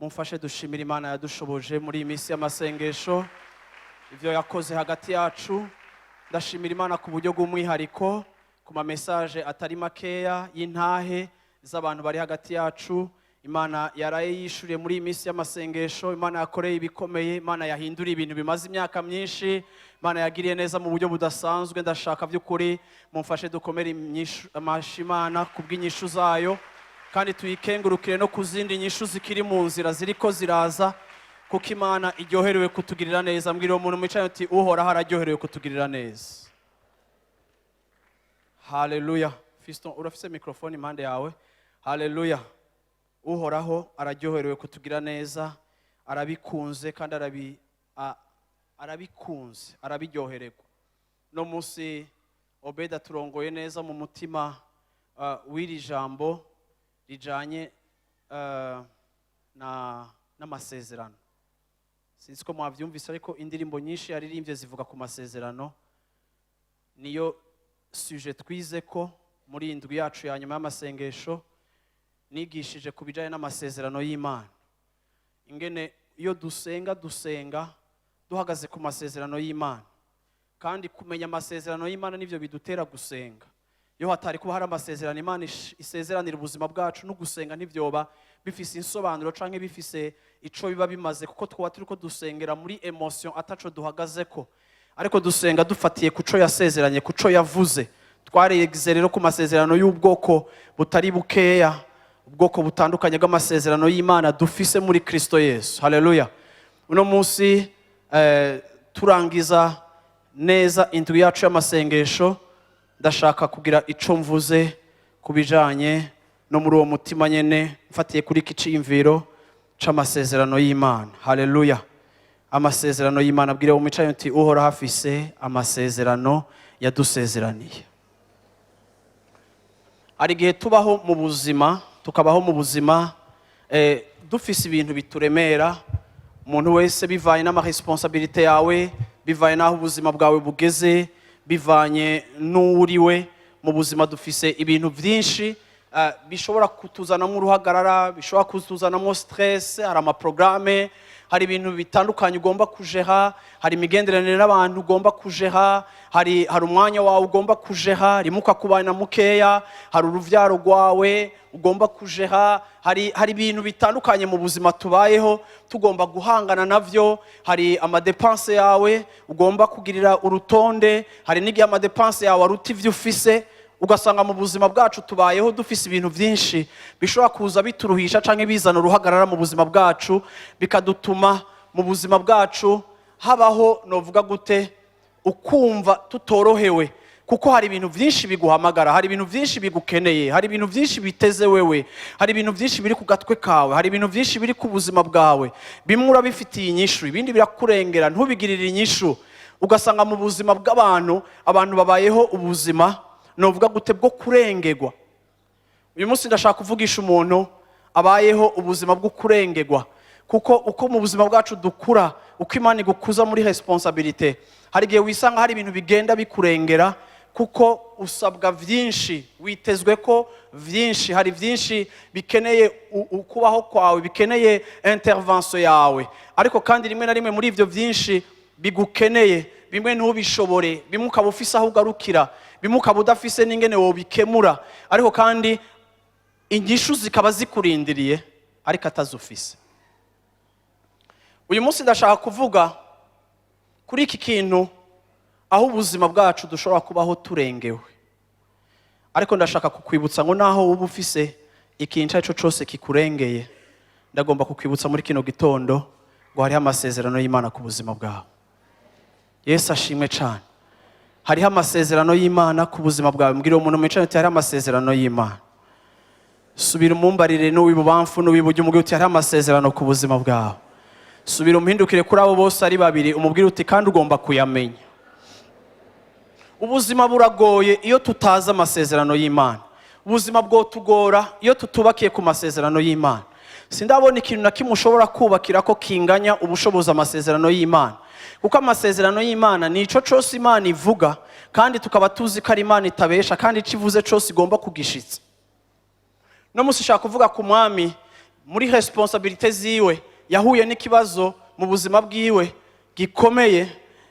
Mumfashe dushimire Imana yadushoboje muri iyi minsi y'amasengesho, ibyo yakoze hagati yacu. Ndashimira Imana ku buryo bw'umwihariko ku ma messages atari makeya y'intahe z'abantu bari hagati yacu Imana yaraye yishuriye muri iyi minsi y'amasengesho. Imana yakoreye ibikomeye, Imana yahinduriye ibintu bimaze imyaka myinshi, Imana yagiriye neza mu buryo budasanzwe. Ndashaka by'ukuri mumfashe dukomere amashi Imana ku bw'inyishu zayo, kandi tuyikengurukire no ku zindi nyishu zikiri mu nzira, ziriko ziraza, kuko Imana iryoherewe kutugirira neza. Mbwira uwo muntu mwicaye uti: "Uhoraho araryoherewe kutugirira neza." Haleluya! Fiston, urafise microphone impande yawe. Haleluya! Uhoraho araryoherewe kutugira neza, arabikunze kandi arabikunze, arabiryohererwa. No munsi Obeda turongoye neza mu mutima w'iri jambo rijanye na n'amasezerano. Sinzi ko mwabyumvise, ariko indirimbo nyinshi yaririmbye zivuga ku masezerano. Niyo sujet twize ko muri iyi ndwi yacu ya nyuma y'amasengesho. Nigishije ku bijyanye n'amasezerano y'Imana, ingene iyo dusenga, dusenga duhagaze ku masezerano y'Imana, kandi kumenya amasezerano y'Imana nibyo bidutera gusenga. Iyo hatari kuba hari amasezerano Imana isezeranira ubuzima bwacu, no gusenga ntibyoba bifise insobanuro canke bifise ico biba bimaze, kuko twaba turiko dusengera muri émotion ataco duhagazeko. Ariko dusenga dufatiye kuco yasezeranye, kuco yavuze. Twarize rero ku masezerano y'ubwoko butari bukeya, ubwoko butandukanye bw'amasezerano y'Imana dufise muri Kristo Yesu. Haleluya! Uno munsi turangiza neza indwi yacu y'amasengesho, ndashaka kugira ico mvuze ku bijanye no muri uwo mutima nyene, mfatiye kuri iki ciyumviro c'amasezerano y'Imana. Haleluya! Amasezerano y'Imana. Abwire mu micayo uti: "Uhoraho afise amasezerano yadusezeraniye." Hari igihe tubaho mu buzima, tukabaho mu buzima dufise ibintu bituremera. Umuntu wese, bivanye n'ama responsabilités yawe, bivanye n'aho ubuzima bwawe bugeze, bivanye n'uwuriwe mu buzima, dufise ibintu byinshi bishobora kutuzanamo uruhagarara, bishobora kutuzanamo stress. Hari ama programmes, hari ibintu bitandukanye ugomba kujeha, hari imigenderanire n'abantu ugomba kujeha, hari umwanya wawe ugomba kujeha, rimwe ukakubana mukeya, hari uruvyaro rwawe ugomba kujeha, hari ibintu bitandukanye mu buzima tubayeho tugomba guhangana navyo, hari ama dépenses yawe ugomba kugirira urutonde, hari n'igihe ama dépenses yawe aruta ivyo ufise. Ugasanga mu buzima bwacu tubayeho dufise ibintu byinshi bishobora kuza bituruhisha canke bizana uruhagarara mu buzima bwacu, bikadutuma mu buzima bwacu habaho, novuga gute, ukumva tutorohewe, kuko hari ibintu byinshi biguhamagara, hari ibintu byinshi bigukeneye, hari ibintu byinshi biteze wewe, hari ibintu byinshi biri ku gatwe kawe, hari ibintu byinshi biri ku buzima bwawe. Bimwe urabifitiye inyishu, ibindi birakurengera, ntubigirire inyishu. Ugasanga mu buzima bw'abantu, abantu babayeho ubuzima, novuga gute, bwo kurengerwa. Uyu munsi ndashaka kuvugisha umuntu abayeho ubuzima bwo kurengerwa, kuko uko mu buzima bwacu dukura, uko Imana igukuza muri responsabilité, hari igihe wisanga hari ibintu bigenda bikurengera, kuko usabwa byinshi, witezwe ko byinshi, hari byinshi bikeneye ukubaho kwawe, bikeneye intervention yawe. Ariko kandi rimwe na rimwe muri ibyo byinshi bigukeneye, bimwe ntubishobore, bimwe ukaba ufise aho ugarukira, bimwe ukaba udafise n'ingene wobikemura, ariko kandi inyishu zikaba zikurindiriye ariko atazufise. Uyu munsi ndashaka kuvuga kuri iki kintu, aho ubuzima bwacu dushobora kubaho turengewe. Ariko ndashaka kukwibutsa ngo naho uba ufise ikintu icyo ari cyo cyose kikurengeye, ndagomba kukwibutsa muri kino gitondo ngo hariho amasezerano y'Imana ku buzima bwawe. Yesu ashimwe cyane! Hariho amasezerano y'Imana ku buzima bwawe. Mbwira uwo muntu mwicaye uti: "Hariho amasezerano y'Imana." Subira umumbarire n'uw'ibubamfu n'uw'iburyo, umubwire uti: "Hariho amasezerano ku buzima bwawe." Subira umuhindukire kuri abo bose ari babiri, umubwire uti: "Kandi ugomba kuyamenya." Ubuzima buragoye iyo tutazi amasezerano y'Imana. Ubuzima bwotugora iyo tutubakiye ku masezerano y'Imana. Sindabona ikintu na kimwe ushobora kubakira ko kinganya ubushobozi amasezerano y'Imana, kuko amasezerano y'Imana ni ico cose Imana ivuga, kandi tukaba tuzi ko ari Imana itabesha, kandi ico ivuze cose igomba kugishitsa. No munsi ushaka kuvuga ku mwami. Muri responsabilités ziwe yahuye n'ikibazo mu buzima bwiwe gikomeye.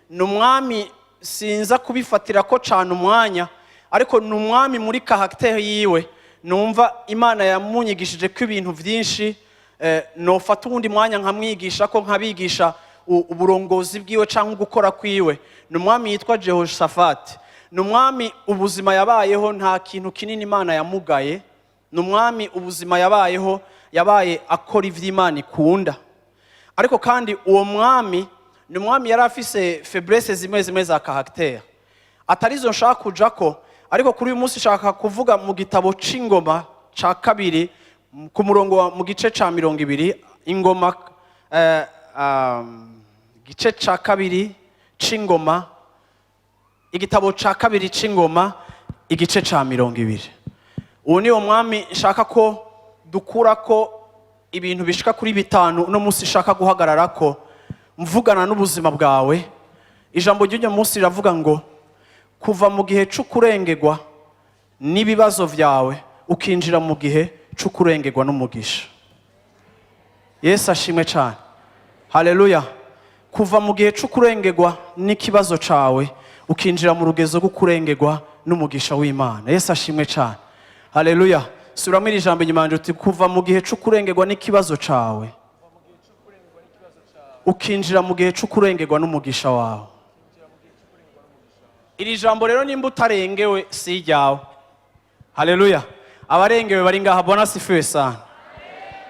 Ni umwami, sinza kubifatira ko cyane umwanya, ariko ni umwami muri caractère yiwe numva Imana yamunyigishije ko ibintu byinshi. Nofata uwundi mwanya nkamwigisha ko nkabigisha uburongozi bwiwe cyangwa gukora kwiwe. Ni umwami yitwa Jehoshafati. Ni umwami ubuzima yabayeho nta kintu kinini Imana yamugaye. Ni umwami ubuzima yabayeho yabaye akora iby'Imana ikunda. Ariko kandi uwo mwami ni umwami yari afise faiblesses zimwe zimwe za caractère, atari zo nshaka kuja ko. Ariko kuri uyu munsi nshaka kuvuga mu gitabo c'Ingoma ca kabiri, ku murongo wa mu gice ca 20. Ingoma, gice ca kabiri c'Ingoma, igitabo ca kabiri c'Ingoma, igice ca 20. Uwo ni wo mwami nshaka ko dukura ko ibintu bishika kuri bitanu uno munsi nshaka guhagarara ko mvugana n'ubuzima bwawe. Ijambo ry'uyu munsi riravuga ngo kuva mu gihe c'ukurengegwa n'ibibazo byawe ukinjira mu gihe c'ukurengegwa n'umugisha. Yesu ashimwe cyane, haleluya! Kuva mu gihe c'ukurengegwa n'ikibazo cawe ukinjira mu rugezo rwo kurengegwa n'umugisha w'Imana. Yesu ashimwe cyane, haleluya! Subiramo iri jambo inyuma yanjye uti: kuva mu gihe c'ukurengegwa n'ikibazo cawe ukinjira mu gihe c'ukurengerwa n'umugisha wawe. Iri jambo rero, nimba utarengewe si iryawe. Haleluya! Abarengewe bari ngaha, Bwana asifiwe sana.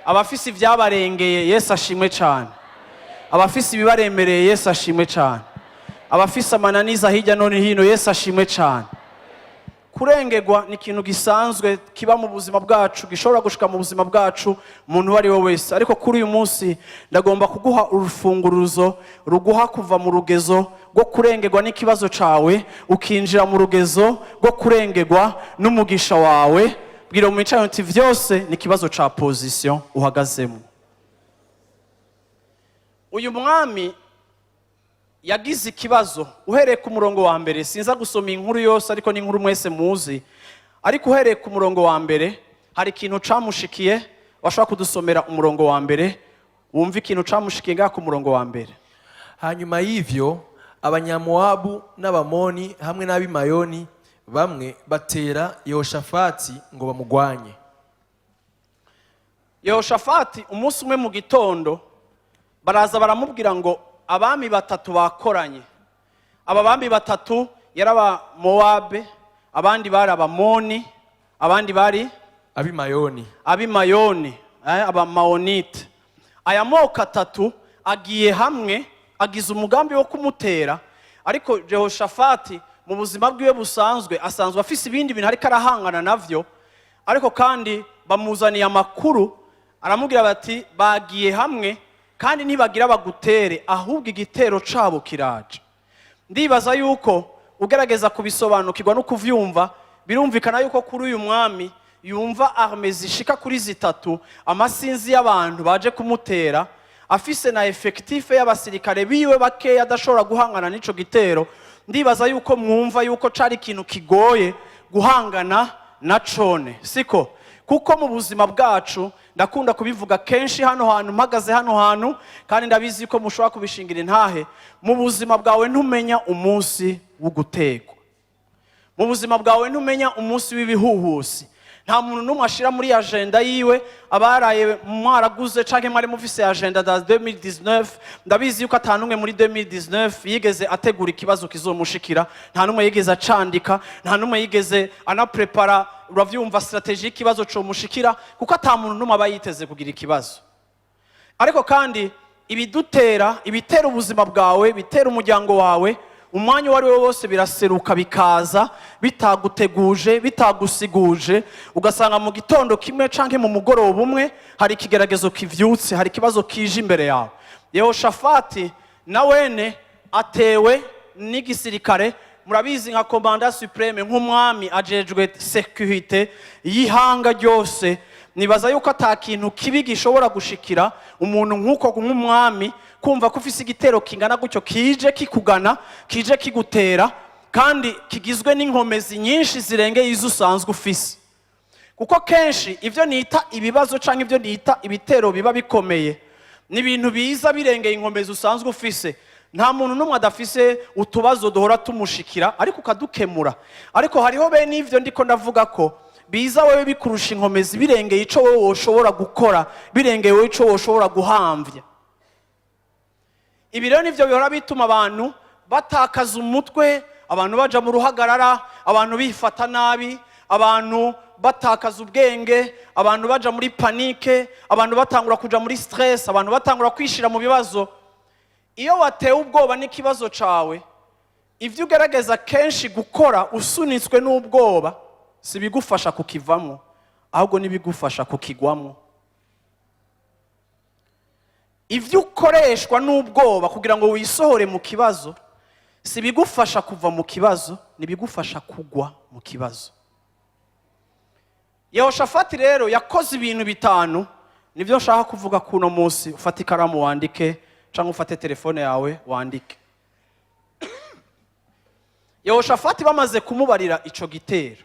Abafise ibyabarengeye, Yesu ashimwe cyane. Abafise ibibaremereye, Yesu ashimwe cyane. Abafise amananiza hirya no hino, Yesu ashimwe cyane. Kurengerwa ni ikintu gisanzwe kiba mu buzima bwacu, gishobora gushika mu buzima bwacu umuntu uwo ari we wese. Ariko kuri uyu munsi ndagomba kuguha urufunguruzo ruguha kuva mu rugezo rwo kurengerwa n'ikibazo cawe ukinjira mu rugezo rwo kurengerwa n'umugisha wawe. Bwira mu micayo uti: vyose ni ikibazo ca position uhagazemo. Uyu mwami yagize ikibazo. Uhereye ku murongo wa mbere, sinza gusoma inkuru yose, ariko ni inkuru mwese muzi. Ariko uhereye ku murongo wa mbere hari ikintu camushikiye. Washobora kudusomera umurongo wa mbere, wumva ikintu camushikiye ngaha ku murongo wa mbere? Hanyuma y'ivyo, Abanyamowabu n'Abamoni hamwe n'Abimayoni bamwe batera Yehoshafati ngo bamugwanye. Yehoshafati umunsi umwe mu gitondo baraza baramubwira ngo abami batatu bakoranye. Aba bami batatu yari Abamowabe, abandi bari Abamoni, abandi bari Abimayoni. Abimayoni, Abamaonite. Aya moko atatu agiye hamwe, agize umugambi wo kumutera. Ariko Jehoshafati mu buzima bwiwe busanzwe asanzwe afise ibindi bintu ariko arahangana navyo. Ariko kandi bamuzaniye amakuru, aramubwira bati: bagiye hamwe kandi ntibagira bagutere, ahubwo igitero cabo kiraje. Ndibaza yuko ugerageza kubisobanukirwa no kuvyumva, birumvikana yuko kuri uyu mwami yumva armées zishika kuri zitatu, amasinzi y'abantu baje kumutera, afise na effectif y'abasirikare biwe bakeya, adashobora guhangana n'ico gitero. Ndibaza yuko mwumva yuko cari ikintu kigoye guhangana na cone, siko? Kuko mu buzima bwacu, ndakunda kubivuga kenshi hano hantu mpagaze hano hantu, kandi ndabizi ko mushobora kubishingira intahe: mu buzima bwawe ntumenya umunsi w'ugutegwa, mu buzima bwawe ntumenya umunsi w'ibihuhusi. Nta muntu n'umwe ashira muri agenda yiwe. Abaraye mwaraguze canke mwari mufise agenda da 2019, ndabizi yuko ata n'umwe muri 2019 yigeze ategura ikibazo kizomushikira. Nta n'umwe yigeze acandika, nta n'umwe yigeze anaprepara, uravyumva, stratégie y'ikibazo comushikira, kuko ata muntu n'umwe aba yiteze kugira ikibazo. Ariko kandi ibidutera, ibitera ubuzima bwawe, ibitera umuryango wawe, umwanya uwo ari wo wose biraseruka, bikaza bitaguteguje, bitagusiguje. Ugasanga mu gitondo kimwe canke mu mugoroba umwe hari ikigeragezo kivyutse, hari ikibazo kije imbere yawe. Yehoshafati na wene atewe n'igisirikare. Murabizi, nka commandant suprême, nk'umwami ajejwe sécurité y'ihanga ryose, nibaza yuko ata kintu kibi gishobora gushikira umuntu nk'uko, nk'umwami, kumva ko ufise igitero kingana gutyo kije kikugana, kije kigutera, kandi kigizwe n'inkomezi nyinshi zirengeye izo usanzwe ufise. Kuko kenshi ibyo nita ibibazo cyangwa ibyo nita ibitero biba bikomeye, ni ibintu biza birengeye inkomezi usanzwe ufise. Nta muntu n'umwe adafise utubazo duhora tumushikira, ariko ukadukemura. Ariko hariho bene ivyo ndiko ndavuga ko biza wewe bikurusha inkomezi, birengeye ico wowe woshobora gukora, birengeye wowe ico woshobora guhamvya. Ibi rero nivyo bihora bituma abantu batakaza umutwe, abantu baja mu ruhagarara, abantu bifata nabi, abantu batakaza ubwenge, abantu baja muri panique, abantu batangura kuja muri stress, abantu batangura kwishira mu bibazo. Iyo watewe ubwoba n'ikibazo cawe, ivyo ugerageza kenshi gukora usunitswe n'ubwoba si bigufasha kukivamo, ahubwo n'ibigufasha kukigwamo. Ivyo ukoreshwa n'ubwoba kugira ngo wisohore mu kibazo si bigufasha kuva mu kibazo, ni bigufasha kugwa mu kibazo. Yehoshafati rero yakoze ibintu bitanu, nibyo nshaka kuvuga kuno munsi. Ufate ikaramu wandike, cyangwa ufate telefone yawe wandike. Yehoshafati bamaze kumubarira ico gitero,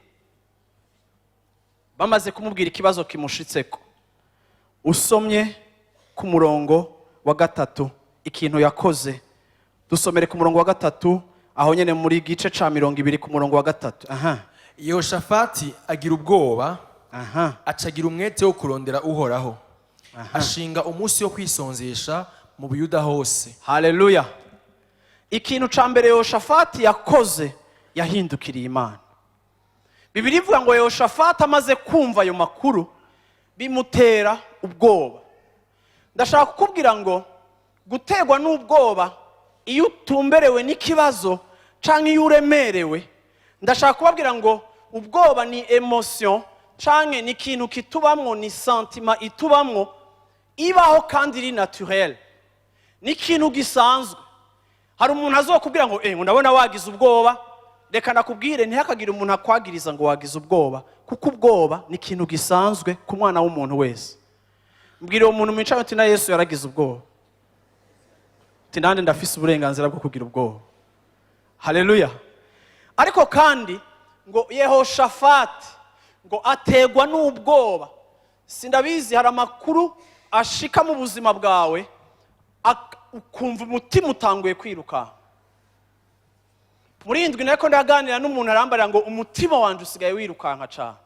bamaze kumubwira ikibazo kimushitseko, usomye ku murongo wa 3 ikintu yakoze. Dusomere ku murongo wa 3 aho nyene muri gice ca 20 ku murongo wa 3, aha. Yehoshafati agira ubwoba, acagira umwete wo kurondera Uhoraho, ashinga umunsi wo kwisonzesha mu Buyuda hose. Haleluya! Ikintu ca mbere Yehoshafati yakoze, yahindukiriye Imana. Bibiliya ivuga ngo Yehoshafati amaze kumva ayo makuru bimutera ubwoba. Ndashaka kukubwira ngo guterwa n'ubwoba iyo utumberewe n'ikibazo canke iyo uremerewe, ndashaka kubabwira ngo ubwoba ni émotion canke ni ikintu kitubamwo, ni sentiment itubamwo, ibaho kandi iri naturel, ni ikintu gisanzwe. Hari umuntu azokubwira ngo ngo ndabona wagize ubwoba. Reka nakubwire, ntihakagire umuntu akwagiriza ngo wagize ubwoba, kuko ubwoba ni ikintu gisanzwe ku mwana w'umuntu wese. Mbwira uwo muntu mwicaye uti: "Na Yesu yaragize ubwoba." Uti: "Nanjye ndafise uburenganzira bwo kugira ubwoba." Haleluya! Ariko kandi ngo Yehoshafati ngo ategwa n'ubwoba. Sindabizi, hari amakuru ashika mu buzima bwawe, ukumva umutima utanguye kwirukanka. Muri iyi ndwi nariko ndaganira n'umuntu, arambarira ngo umutima wanje usigaye wirukanka cyane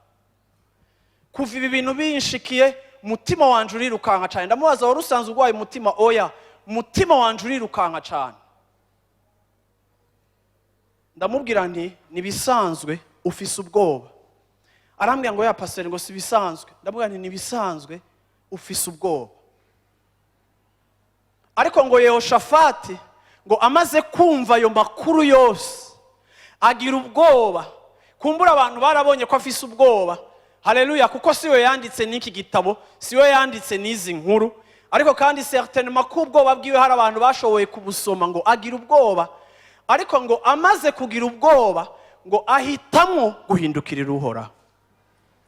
kuva ibi bintu binshikiye, umutima wanje urirukanka cyane. Ndamubaza: "Wari usanzwe urwaye umutima?" "Oya, umutima wanje urirukanka cyane." Ndamubwira nti: "Nibisanzwe, ufise ubwoba." Arambwira ngo: "Ya pasiteri," ngo "si bisanzwe." Ndamubwira nti: "Nibisanzwe, ufise ubwoba." Ariko ngo Yehoshafati ngo amaze kumva ayo makuru yose agira ubwoba. Kumbura abantu barabonye ko afise ubwoba. Haleluya! Kuko siwe yanditse n'iki gitabo, siwe yanditse n'izi nkuru, ariko kandi certainement ko ubwoba bwiwe hari abantu bashoboye kubusoma. Ngo agira ubwoba, ariko ngo amaze kugira ubwoba ngo ahitamwo guhindukirira Uhoraho.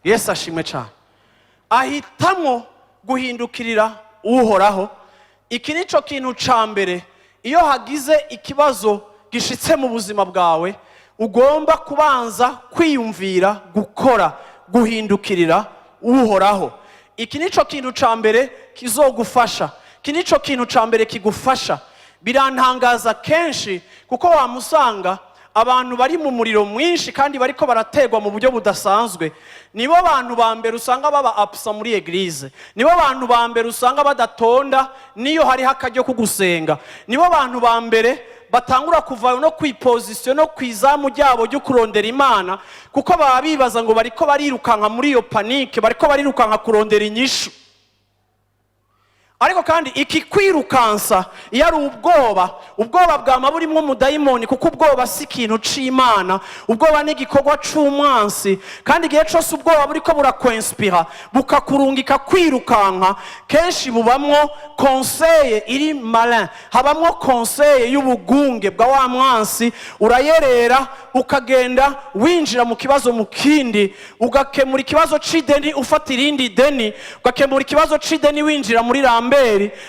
Yesu ashimwe cyane! Ahitamwo guhindukirira Uhoraho. Iki ni cyo kintu cya mbere, iyo hagize ikibazo gishitse mu buzima bwawe, ugomba kubanza kwiyumvira gukora: guhindukirira Uhoraho. Iki ni cyo kintu cya mbere kizogufasha, iki ni cyo kintu cya mbere kigufasha. Birantangaza kenshi kuko wamusanga abantu bari mu muriro mwinshi kandi bariko barategwa mu buryo budasanzwe, nibo bantu ba mbere usanga baba absent muri église, nibo bantu ba mbere usanga badatonda niyo hariho akaryo ko gusenga, nibo bantu ba mbere batangura kuva no ku i position no ku izamu ryabo ryo kurondera Imana, kuko baba bibaza ngo bariko barirukanka muri iyo panique, bariko barirukanka kurondera inyishu. Ariko kandi iki kwirukansa iyo ari ubwoba, ubwoba bwama burimo umudayimoni, kuko ubwoba si ikintu c'Imana, ubwoba ni igikorwa c'umwansi. Kandi igihe cose ubwoba buriko burakwinspira, bukakurungika kwirukanka, kenshi bubamwo conseil iri malin, habamwo conseil y'ubugunge bwa wa mwansi. Urayerera, ukagenda winjira mu kibazo mu kindi, ugakemura ikibazo c'ideni ufata irindi deni, ugakemura ikibazo c'ideni winjira muri Lambert,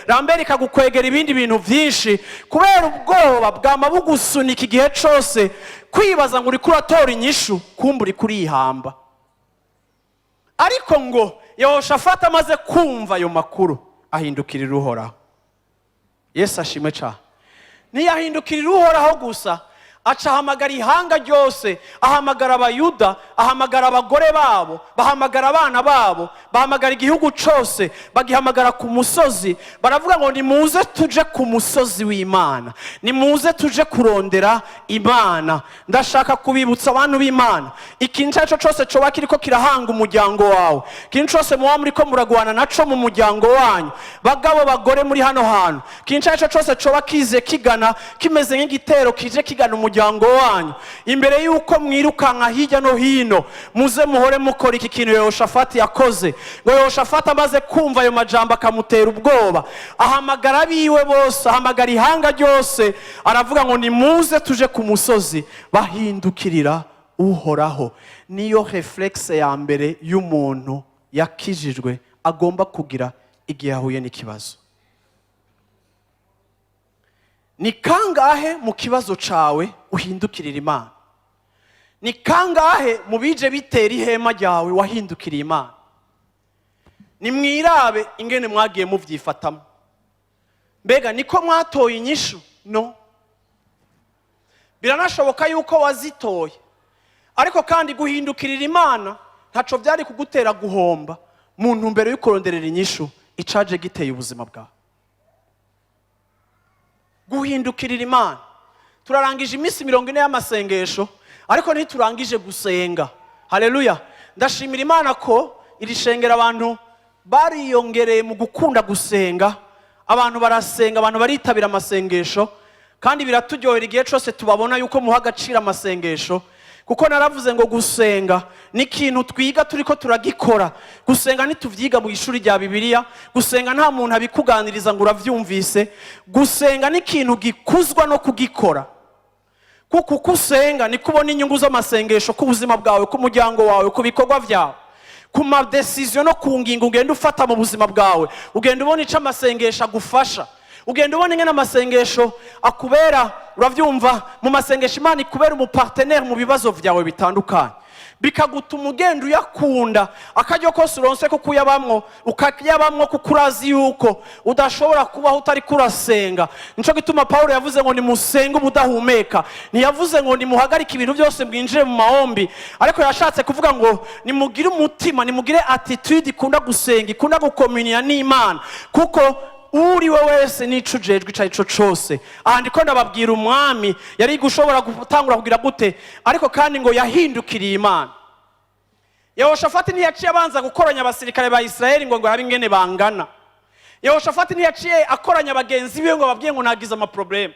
Lambert ikagukwegera ibindi bintu byinshi, kubera ubwoba bwama bugusunika igihe cose kwibaza ngo uriko uratora inyishu, kumva uriko urihamba. Ariko ngo Yehoshafati amaze kumva Ariko ngo Yehoshafati amaze kumva ayo makuru, ahindukirira Uhoraho. Yesu ashimwe cyane. Ntiyahindukirira Uhoraho gusa, aca ahamagara ihanga ryose, ahamagara Abayuda, ahamagara abagore babo, bahamagara abana babo, bahamagara igihugu cyose, bagihamagara ku musozi. Baravuga ngo: "Nimuze tuje ku musozi w'Imana, nimuze tuje kurondera Imana." Ndashaka kubibutsa, abantu b'Imana, ikintu icyo ari cyo cyose coba kiriko kirahanga umuryango wawe, ikintu cyose muba muriko muragwana naco mu muryango wanyu, bagabo, bagore muri hano hantu, ikintu icyo ari cyo cyose coba kize kigana, kimeze nk'igitero kije kigana umuryango wanyu, imbere y'uko mwirukanka hirya no hino, muze muhore mukora iki kintu Yehoshafati yakoze. Ngo Yehoshafati amaze kumva ayo majambo akamutera ubwoba, ahamagara abiwe bose, ahamagara ihanga ryose, aravuga ngo: "Nimuze tuje ku musozi." Bahindukirira Uhoraho. Niyo réflexe ya mbere y'umuntu yakijijwe agomba kugira igihe ahuye n'ikibazo. Ni kangahe mu kibazo cawe uhindukirira Imana? Ni kangahe mu bije bitera ihema ryawe wahindukiriye Imana? Nimwirabe ingene mwagiye muvyifatamo. Mbega niko mwatoye inyishu? No biranashoboka yuko wazitoye, ariko kandi guhindukirira Imana ntaco byari kugutera guhomba mu ntumbero yo kuronderera inyishu icaje giteye ubuzima bwawe. Guhindukirira Imana. Turarangije iminsi 40 y'amasengesho, ariko ntiturangije gusenga. Haleluya! Ndashimira Imana ko iri shengero abantu bariyongereye mu gukunda gusenga. Abantu barasenga, abantu baritabira amasengesho, kandi biraturyohera igihe cyose tubabona yuko muha agaciro amasengesho, kuko naravuze ngo gusenga ni ikintu twiga turi ko turagikora. Gusenga ntitubyiga mu ishuri rya Bibiliya. Gusenga nta muntu abikuganiriza ngo urabyumvise. Gusenga ni ikintu gikuzwa no kugikora, kuko uko usenga niko ubona inyungu z'amasengesho ku buzima bwawe, ku muryango wawe, ku bikorwa byawe, ku ma décisions no ku ngingo ugenda ufata mu buzima bwawe. Ugenda ubona icyo amasengesho agufasha, ugenda ubona ingene amasengesho akubera, urabyumva, mu masengesho Imana ikubera umu partenaire mu bibazo byawe bitandukanye, bikagutuma ugenda uyakunda. Akaryo kose uronse ko kuyabamwo, ukayabamwo, kuko urazi yuko udashobora kubaho utari kurasenga. Nico gituma Pawulo yavuze ngo nimusenge ubudahumeka. Ntiyavuze ngo nimuhagarike ibintu byose mwinjire mu mahombi, ariko yashatse kuvuga ngo nimugire umutima, nimugire attitude ikunda gusenga, ikunda gukomuniya n'Imana, kuko uri we wese n'ico ujejwe ico ari cyo cose. Aha ndiko ndababwira umwami yari gushobora gutangura kugira gute, ariko kandi ngo yahindukiriye Imana. Yehoshafati ntiyaciye abanza gukoranya abasirikare ba Isirayeli ngo arabe ingene bangana. Yehoshafati ntiyaciye akoranya bagenzi biwe ngo ababwiye ngo nagize ama problèmes.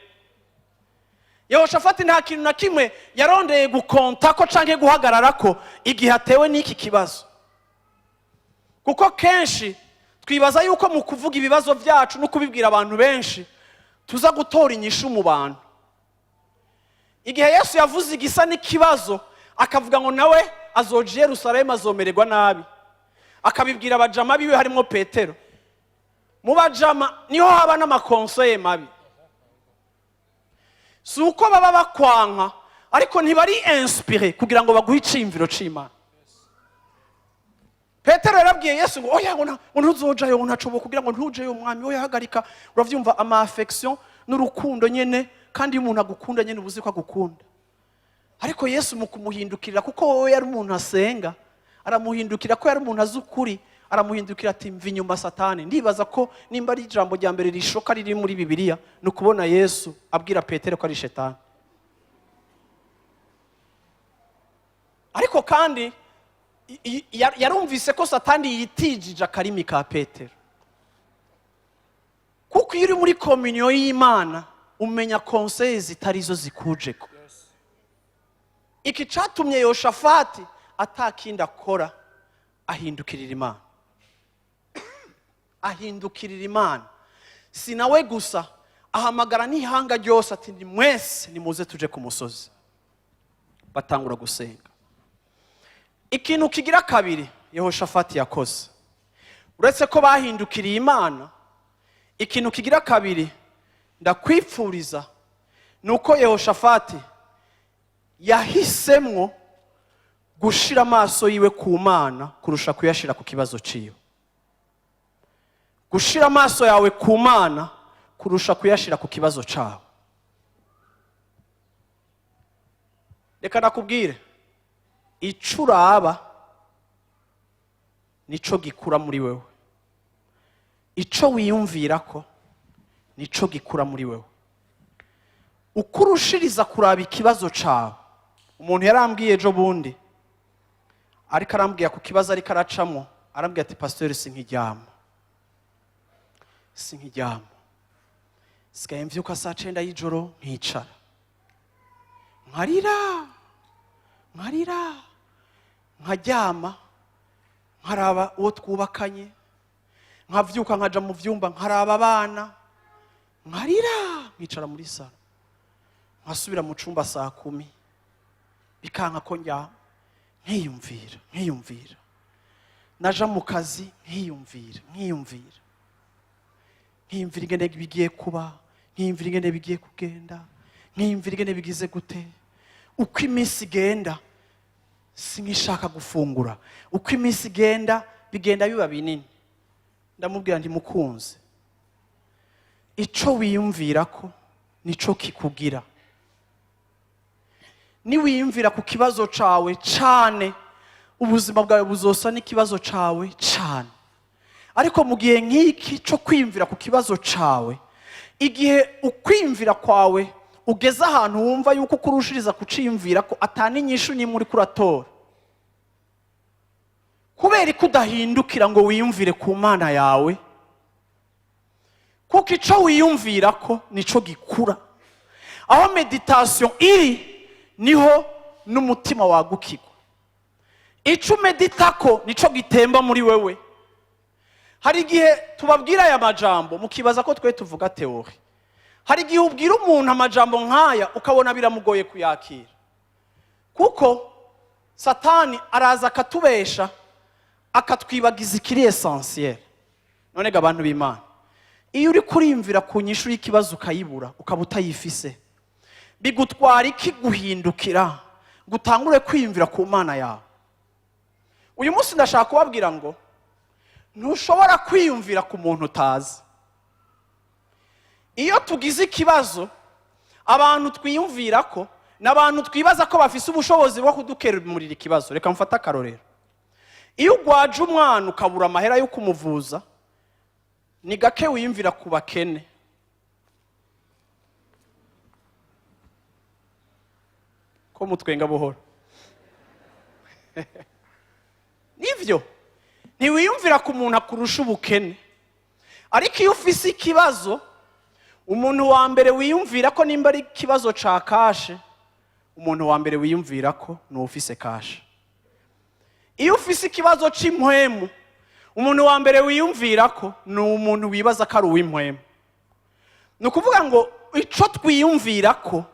Yehoshafati nta kintu na kimwe yarondeye gukonta ko canke guhagarara ko igihe atewe n'iki kibazo, kuko kenshi twibaza yuko mu kuvuga ibibazo byacu no kubibwira abantu benshi tuza gutora inyishu mu bantu. Igihe Yesu yavuze igisa n'ikibazo, akavuga ngo nawe azoja i Yerusalemu, azomererwa nabi, akabibwira abajama biwe harimo Petero. Mu bajama niho haba n'ama conseils mabi. Si uko baba bakwanka, ariko ntibari inspirés kugira ngo baguhe iciyumviro c'Imana. Petero yarabwiye Yesu ngo: "Oya," ngo ngo "ntuzojayo," ngo "ntacobo kugira ngo ntujeyo, Umwami." "Oya, hagarika." Uravyumva, ama affection n'urukundo nyene. Kandi iyo umuntu agukunda nyene, uba uzi ko agukunda. Ariko Yesu mu kumuhindukirira, kuko wowe yari umuntu asenga, aramuhindukira ko yari umuntu azi ukuri, aramuhindukira ati: "Mva inyuma, Satani." Ndibaza ko nimba ari ijambo rya mbere rishoka riri muri Bibiliya, ni ukubona Yesu abwira Petero ko ari shetani. Ariko kandi yarumvise ko Satani yitijije akarimi ka Petero, kuko iyo uri muri communion y'Imana umenya conseils zitari zo zikujeko. Iki catumye Yoshafati atakindi akora, ahindukirira Imana, ahindukirira Imana. Si nawe gusa, ahamagara n'ihanga ryose ati: "Ni mwese nimuze tuje ku musozi." Batangura gusenga. Ikintu kigira kabiri Yehoshafati yakoze, uretse ko bahindukiriye Imana, ikintu kigira kabiri ndakwipfuriza ni uko Yehoshafati yahisemwo Gushira amaso yiwe ku Mana kurusha kuyashira ku kibazo ciwe. Gushira amaso yawe ku Mana kurusha kuyashira ku kibazo cawe. Reka nakubwire, ico uraba nico gikura muri wewe, ico wiyumvira ko nico gikura muri wewe. Uko urushiriza kuraba ikibazo cawe. Umuntu yarambwiye ejo bundi, ariko arambwira ku kibazo ariko aracamo, arambwira ati: "Pasiteri, sinkiryama, sinkiryama, sigaye mvyuka saa 9 y'ijoro, nkicara nkarira, nkarira, nkaryama nkaraba uwo twubakanye, nkavyuka nkaja mu vyumba nkaraba abana, nkarira, nkicara muri salon, nkasubira mu cumba saa 10, bikanka ko ndyama, nkiyumvira, nkiyumvira, naja mu kazi nkiyumvira, nkiyumvira, nkiyumvira ingene bigiye kuba, nkiyumvira ingene bigiye kugenda, nkiyumvira ingene bigize gute. Uko iminsi igenda sinkishaka gufungura, uko iminsi igenda bigenda biba binini." Ndamubwira nti: "Mukunze, ico wiyumvira ko nico kikugira. Niwiyumvira ku kibazo cawe cane, ubuzima bwawe buzosa n'ikibazo cawe cane. Ariko mu gihe nk'iki co kwiyumvira ku kibazo cawe, igihe ukwiyumvira kwawe ugeze ahantu wumva yuko ukurushiriza kuciyumvira ko atana inyishu n'imwe uriko uratora, kubera ko udahindukira ngo wiyumvire ku Mana yawe? Kuko ico wiyumvira ko nico gikura. Aho méditation iri niho n'umutima wagukirwa. Ico umedita ko nico gitemba muri wewe." Hari igihe tubabwira aya majambo mukibaza ko twe tuvuga théorie. Hari igihe ubwira umuntu amajambo nk'aya ukabona biramugoye kuyakira, kuko Satani araza akatubesha, akatwibagiza ikiri essentiel. None ga abantu b'Imana, iyo uri kuriyumvira ku nyishu y'ikibazo ukayibura, ukaba utayifise, bigutwara iki guhindukira ngo utangure kwiyumvira ku Mana yawe? Uyu munsi ndashaka kubabwira ngo ntushobora kwiyumvira ku muntu utazi. Iyo tugize ikibazo, abantu twiyumvira ko ni abantu twibaza ko bafise ubushobozi bwo kudukemurira ikibazo. Reka mfate akarorero. Iyo ugwaje umwana ukabura amahera yo kumuvuza, ni gake wiyumvira ku bakene. Ko mutwenga buhoro? Nivyo, ntiwiyumvira ku muntu akurusha ubukene. Ariko iyo ufise ikibazo, umuntu wa mbere wiyumvira ko, nimba ari ikibazo ca cash, umuntu wa mbere wiyumvira ko ni uwufise cash. Iyo ufise ikibazo c'impwemu, umuntu wa mbere wiyumvira ko ni umuntu wibaza ko ari uw'impwemu. Ni ukuvuga ngo ico twiyumvira ko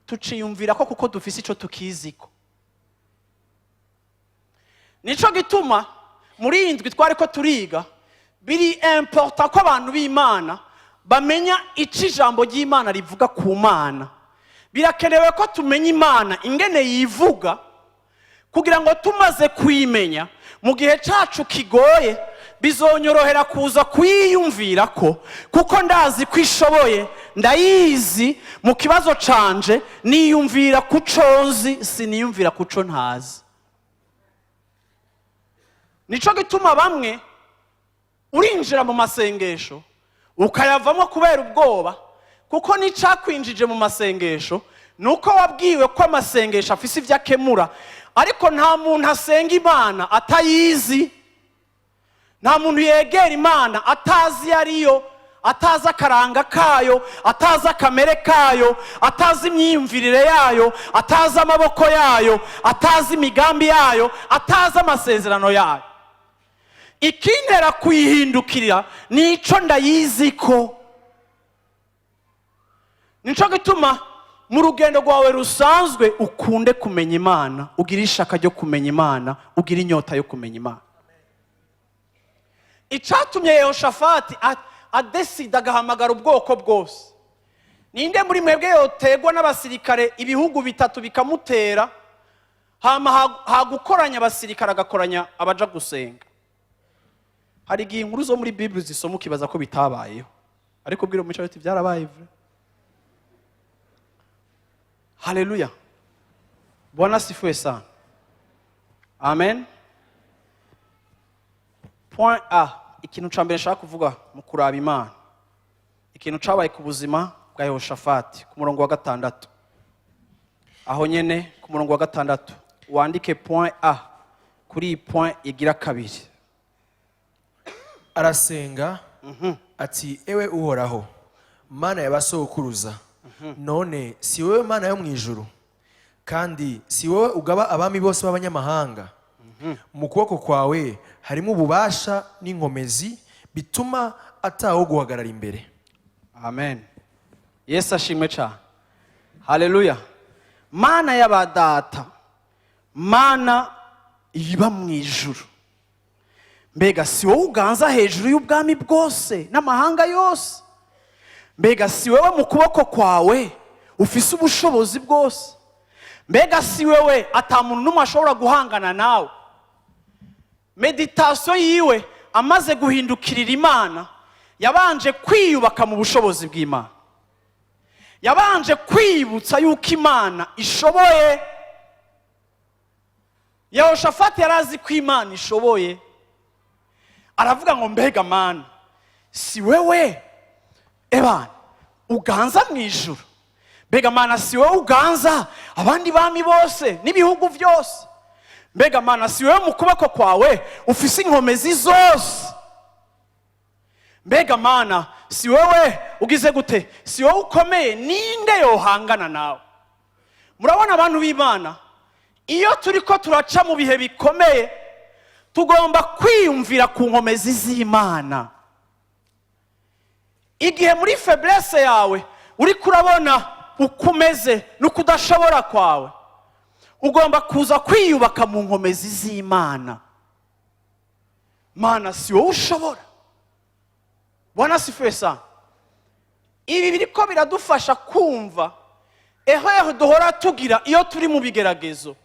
tuciyumvira ko kuko dufise ico tukiziko. Nico gituma muri iyi ndwi twari ko turiga, biri important ko abantu b'Imana bamenya ico ijambo ry'Imana rivuga ku Mana. Birakenewe ko tumenya Imana ingene yivuga, kugira ngo tumaze kuyimenya, mu gihe cacu kigoye bizonyorohera kuza kuyiyumvira ko, kuko ndazi ko ishoboye, ndayizi. Mu kibazo canje niyumvira kuco nzi, siniyumvira kuco ntazi. Nico gituma bamwe urinjira mu masengesho ukayavamo kubera ubwoba, kuko n'icyakwinjije mu masengesho ni uko wabwiwe ko amasengesho afise ibyo akemura. Ariko nta muntu asenga Imana atayizi, nta muntu yegera Imana atazi iyo ariyo, atazi akaranga kayo, atazi akamere kayo, atazi imyiyumvirire yayo, atazi amaboko yayo, atazi imigambi yayo, atazi amasezerano yayo. Ikintera kuyihindukirira ni ico ndayizi ko. Nico gituma mu rugendo rwawe rusanzwe ukunde kumenya Imana, ugire ishaka ryo kumenya Imana, ugire inyota yo kumenya Imana. Icatumye Yehoshafati adesida agahamagara ubwoko bwose: ninde muri mwebwe yotegwa n'abasirikare ibihugu bitatu bikamutera? Hama hagukoranya abasirikare, agakoranya abaja gusenga. Hari igihe inkuru zo muri Bible zisoma ukibaza ko bitabayeho, ariko ubwira umuco ati byarabaye vrai. Haleluya, Bwana asifiwe sana. Amen. Point A, ikintu ca mbere nshaka kuvuga mu kuraba Imana, ikintu cabaye ku buzima bwa Yehoshafati, ku murongo wa 6. Aho nyene ku murongo wa 6, wandike point A kuri iyi point igira kabiri. Arasenga ati: "Ewe Uhoraho, Mana ya basokuruza, none si wowe Mana yo mu ijuru, kandi si wowe ugaba abami bose b'abanyamahanga? Mu kuboko kwawe harimo ububasha n'inkomezi bituma atawo guhagarara imbere." Amen, Yesu ashimwe cyane. Haleluya. Mana y'abadata, Mana iba mu ijuru, mbega si wowe uganza hejuru y'ubwami bwose n'amahanga yose? Mbega si wowe mu kuboko kwawe ufise ubushobozi bwose? Mbega si wewe ata muntu n'umwe ashobora guhangana nawe? Méditation yiwe, amaze guhindukirira Imana, yabanje kwiyubaka mu bushobozi bw'Imana, yabanje kwibutsa yuko Imana ishoboye. Yehoshafati yari azi ko Imana ishoboye. Aravuga ngo: "Mbega Mana, si wewe ebana uganza mu ijuru? Mbega Mana, si wowe uganza abandi bami bose n'ibihugu byose? Mbega Mana, si wowe mu kuboko kwawe ufise inkomezi zose? Mbega Mana, si wowe ugize gute? Si wowe ukomeye? Ninde yohangana nawe?" Murabona, abantu b'Imana, iyo turi ko turaca mu bihe bikomeye, tugomba kwiyumvira ku nkomezi z'Imana. Igihe muri faiblesse yawe uri kurabona uko umeze n'uko udashobora kwawe, ugomba kuza kwiyubaka mu nkomezi z'Imana. Mana, si wowe ushobora? Bwana asifiwe sana. Ibi biriko biradufasha kumva erreur duhora tugira iyo turi mu bigeragezo.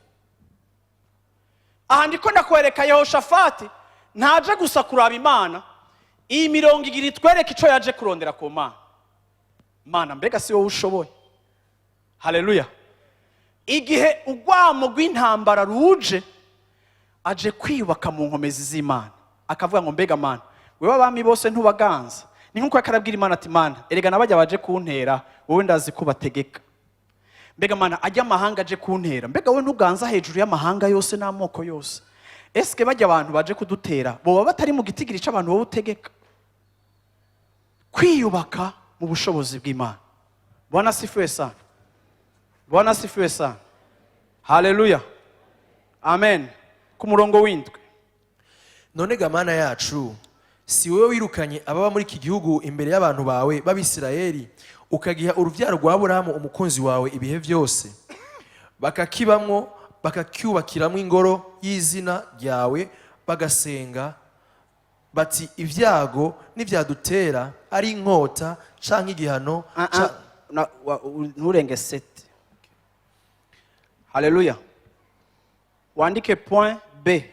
Aha ndiko ndakwereka Yehoshafati ntaje gusa kuraba Imana. Iyi mirongo igira itwereke ico yaje kurondera ku Mana. Mana, mbega si wowe ushoboye? Haleluya. Igihe urwamo rw'intambara ruje, aje kwiyubaka mu nkomezi z'Imana, akavuga ngo: "Mbega Mana, wewe abami bose ntubaganza?" Ni nk'uko yakarabwira Imana ati: "Mana, erega nabajya baje kuntera, wowe ndazi ko bategeka. Mbega Mana, ajya amahanga aje kuntera, mbega wowe ntuganza hejuru y'amahanga yose n'amoko yose? Eske bajya abantu baje kudutera boba batari mu gitigiri c'abantu wowe utegeka?" Kwiyubaka mu bushobozi bw'Imana. Bwana asifiwe sana, Bwana asifiwe sana. Haleluya, amen. Ku murongo w'7. "None ga Mana yacu, si wowe wirukanye ababa muri iki gihugu imbere y'abantu bawe b'Abisirayeli, ukagiha urubyaro rwa Aburahamu umukunzi wawe ibihe byose, bakakibamwo, bakacyubakiramo ingoro y'izina ryawe, bagasenga bati: 'Ibyago nibyadutera, ari inkota canke igihano Ah, ah, nturenge 7. Haleluya. Wandike point B: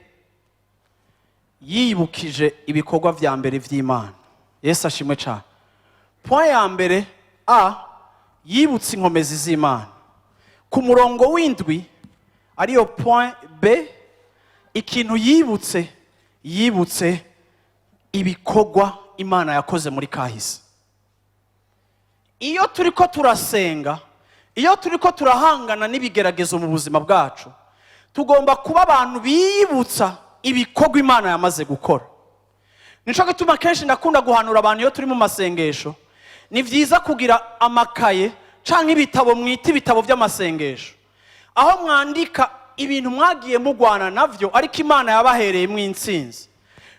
yibukije ibikorwa vya mbere vy'Imana. Yesu ashimwe cyane. Point ya mbere A, yibutse inkomezi z'Imana. Ku murongo w'7, ariyo point B, ikintu yibutse, yibutse ibikorwa Imana yakoze muri kahise. Iyo turi ko turasenga, iyo turi ko turahangana n'ibigeragezo mu buzima bwacu, tugomba kuba abantu biyibutsa ibikorwa Imana yamaze gukora. Nico gituma kenshi ndakunda guhanura abantu, iyo turi mu masengesho, ni byiza kugira amakaye canke ibitabo mwita ibitabo by'amasengesho, aho mwandika ibintu mwagiye mugwana navyo ariko Imana yabahereyemo intsinzi.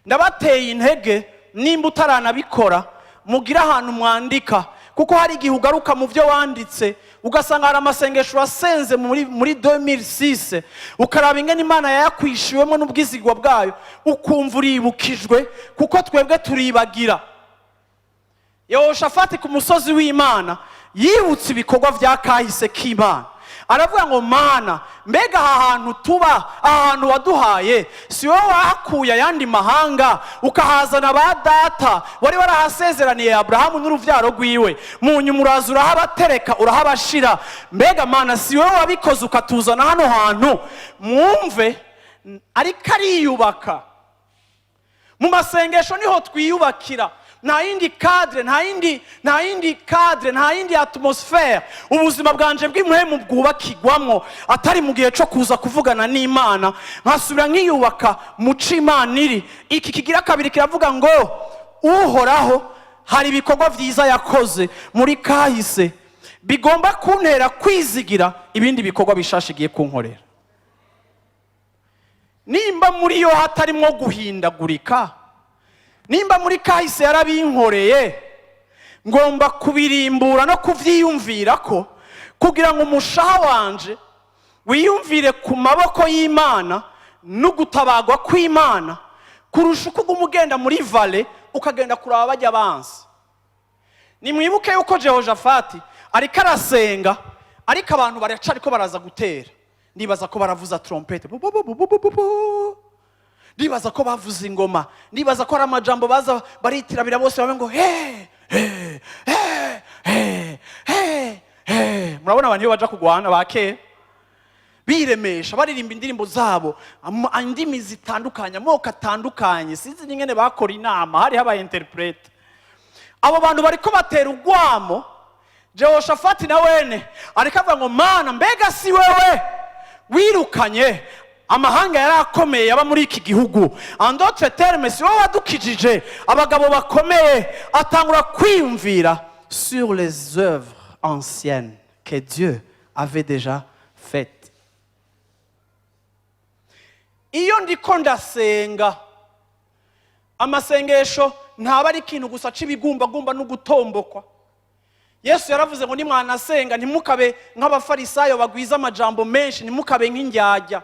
Ndabateye intege, nimba utaranabikora, mugire ahantu mwandika, kuko hari igihe ugaruka mu byo wanditse ugasanga hari amasengesho wasenze muri 2006, ukaraba ingene Imana yayakwishyuwemo n'ubwizigwa bwayo, ukumva uribukijwe, kuko twebwe turibagira. Yehoshafati ku musozi w'Imana yibutse ibikorwa bya kahise k'Imana. Aravuga ngo: "Mana, mbega aha hantu tuba, aha hantu waduhaye, si wowe wahakuye ayandi mahanga ukahazana ba data, wari warahasezeraniye Aburahamu n'uruvyaro rwiwe, mu nyuma uraza urahabatereka, urahabashira? Mbega Mana, si wowe wabikoze ukatuzana hano hantu?" Mwumve, ariko ariyubaka. Mu masengesho niho twiyubakira. Nta yindi cadre, nta yindi cadre, nta yindi atmosphère ubuzima bwanje bw'impwemu bwubakigwamwo atari mu gihe cyo kuza kuvugana n'Imana, nkasubira nkiyubaka mu co Imana iri. Iki kigira kabiri kiravuga ngo Uhoraho hari ibikorwa byiza yakoze muri kahise bigomba kuntera kwizigira ibindi bikorwa bishasha igiye kunkorera. Nimba muri yo hatarimwo guhindagurika, nimba muri kahise yarabinkoreye, ngomba kubirimbura no kuvyiyumvira ko kugira ngo umushaha wanje wiyumvire ku maboko y'Imana no gutabagwa kw'Imana, kurusha uko uguma ugenda muri vallée, ukagenda kuraba bajya bansi. Nimwibuke yuko Jehoshafati ariko arasenga, ariko abantu baracariko baraza gutera. Ndibaza ko baravuza trompette, bu, bu, bu, bu, bu, bu, bu, bu. Ndibaza ko bavuza ingoma, ndibaza ko ari amajambo baza baritirabira bose babe ngo he he he he he he. Murabona abantu iyo baja kugwana ba kera biremesha, baririmba indirimbo zabo, indimi zitandukanye, amoko atandukanye. Sinzi n'ingene bakora inama, hariho aba interprète. Abo bantu bariko batera urwamo. Jehoshafati na wene ariko avuga ngo: "Mana, mbega si wewe wirukanye amahanga yari akomeye yaba muri iki gihugu? En d'autres termes, si wowe wadukijije abagabo bakomeye?" Atangura kwiyumvira sur les œuvres anciennes que Dieu avait déjà faites. Iyo ndiko ndasenga, amasengesho ntaba ari ikintu gusa c'ibigumbagumba no gutombokwa. Yesu yaravuze ngo: "Nimwanasenga, ntimukabe nk'Abafarisayo bagwiza amajambo menshi, ntimukabe nk'indyarya."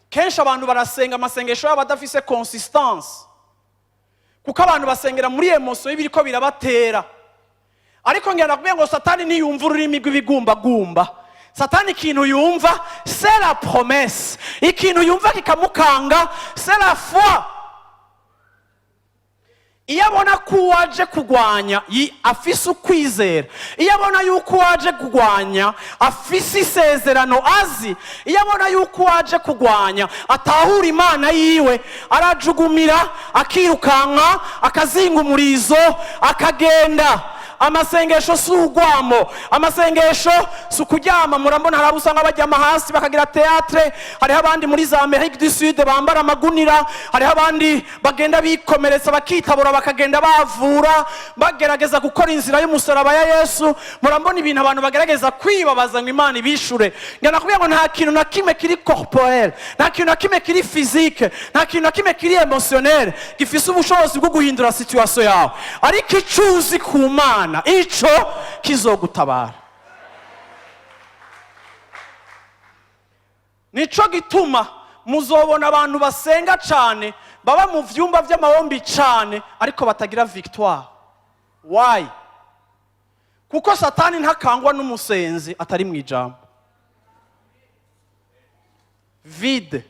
Kenshi abantu barasenga, amasengesho yabo adafise consistance, kuko abantu basengera muri émotion y'ibiriko birabatera. Ariko ngenda kubwira ngo Satani ntiyumva ururimi rw'ibigumbagumba. Satani ikintu yumva, c'est la promesse. Ikintu yumva kikamukanga, c'est la foi. Iyo abona ko uwaje kugwanya afise ukwizera, iyo abona yuko uwaje kugwanya afise isezerano azi, iyo abona yuko uwaje kugwanya atahura Imana yiwe, arajugumira, akirukanka, akazinga umurizo, akagenda. Amasengesho si urwamo, amasengesho si ukuryama. Murambona hari abo usanga baryama hasi bakagira théâtre. Hariho abandi muri za Amérique du Sud bambara amagunira, hariho abandi bagenda bikomeretsa, bakitabura, bakagenda bavura, bagerageza gukora inzira y'umusaraba ya Yesu. Murambona ibintu abantu bagerageza kwibabaza ngo Imana ibishure. Ngana kubwira ngo nta kintu na kimwe kiri corporel, nta kintu na kimwe kiri physique, nta kintu na kimwe kiri émotionnel gifise ubushobozi bwo guhindura situation yawe, ariko ico uzi ku Mana, ico kizogutabara. Nico gituma muzobona abantu basenga cane, baba mu vyumba vy'amahombi cane, ariko batagira victoire. Why? Kuko Satani ntakangwa n'umusenzi atari mu ijambo. Vide.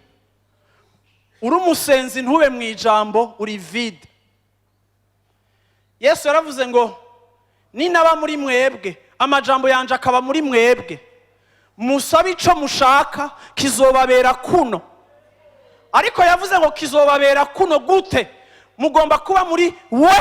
Uri umusenzi ntube mu ijambo, uri vide. Yesu yaravuze ngo: "Ninaba muri mwebwe, amajambo yanje akaba muri mwebwe, musabe ico mushaka, kizobabera kuno." Ariko yavuze ngo kizobabera kuno gute? Mugomba kuba muri we.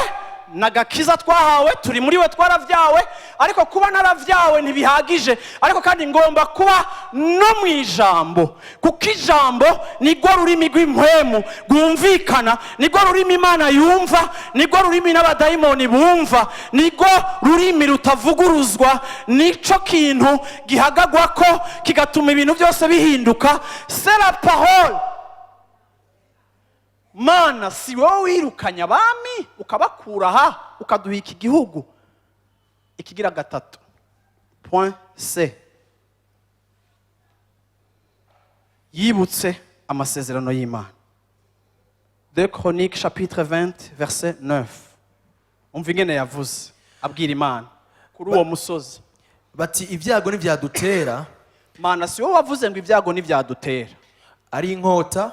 Nagakiza twahawe, turi muri we, twaravyawe. Ariko kuba naravyawe ntibihagije, ariko kandi ngomba kuba no mu ijambo, kuko ijambo nirwo rurimi rw'impwemu rwumvikana, nirwo rurimi Imana yumva, nirwo rurimi n'abadayimoni bumva, nirwo rurimi rutavuguruzwa, nico kintu gihagagwa ko kigatuma ibintu byose bihinduka. C'est la parole. "Mana, si wowe wirukanye abami ukabakura aha, ukaduha iki gihugu?" Ikigira gatatu, point C: yibutse amasezerano y'Imana. 2 Chroniques chapitre 20 verset 9. Umva ingene yavuze abwira Imana kuri uwo musozi. Bati: "Ibyago ntibyadutera." Mana, si wowe wavuze ngo ibyago ntibyadutera, ari inkota,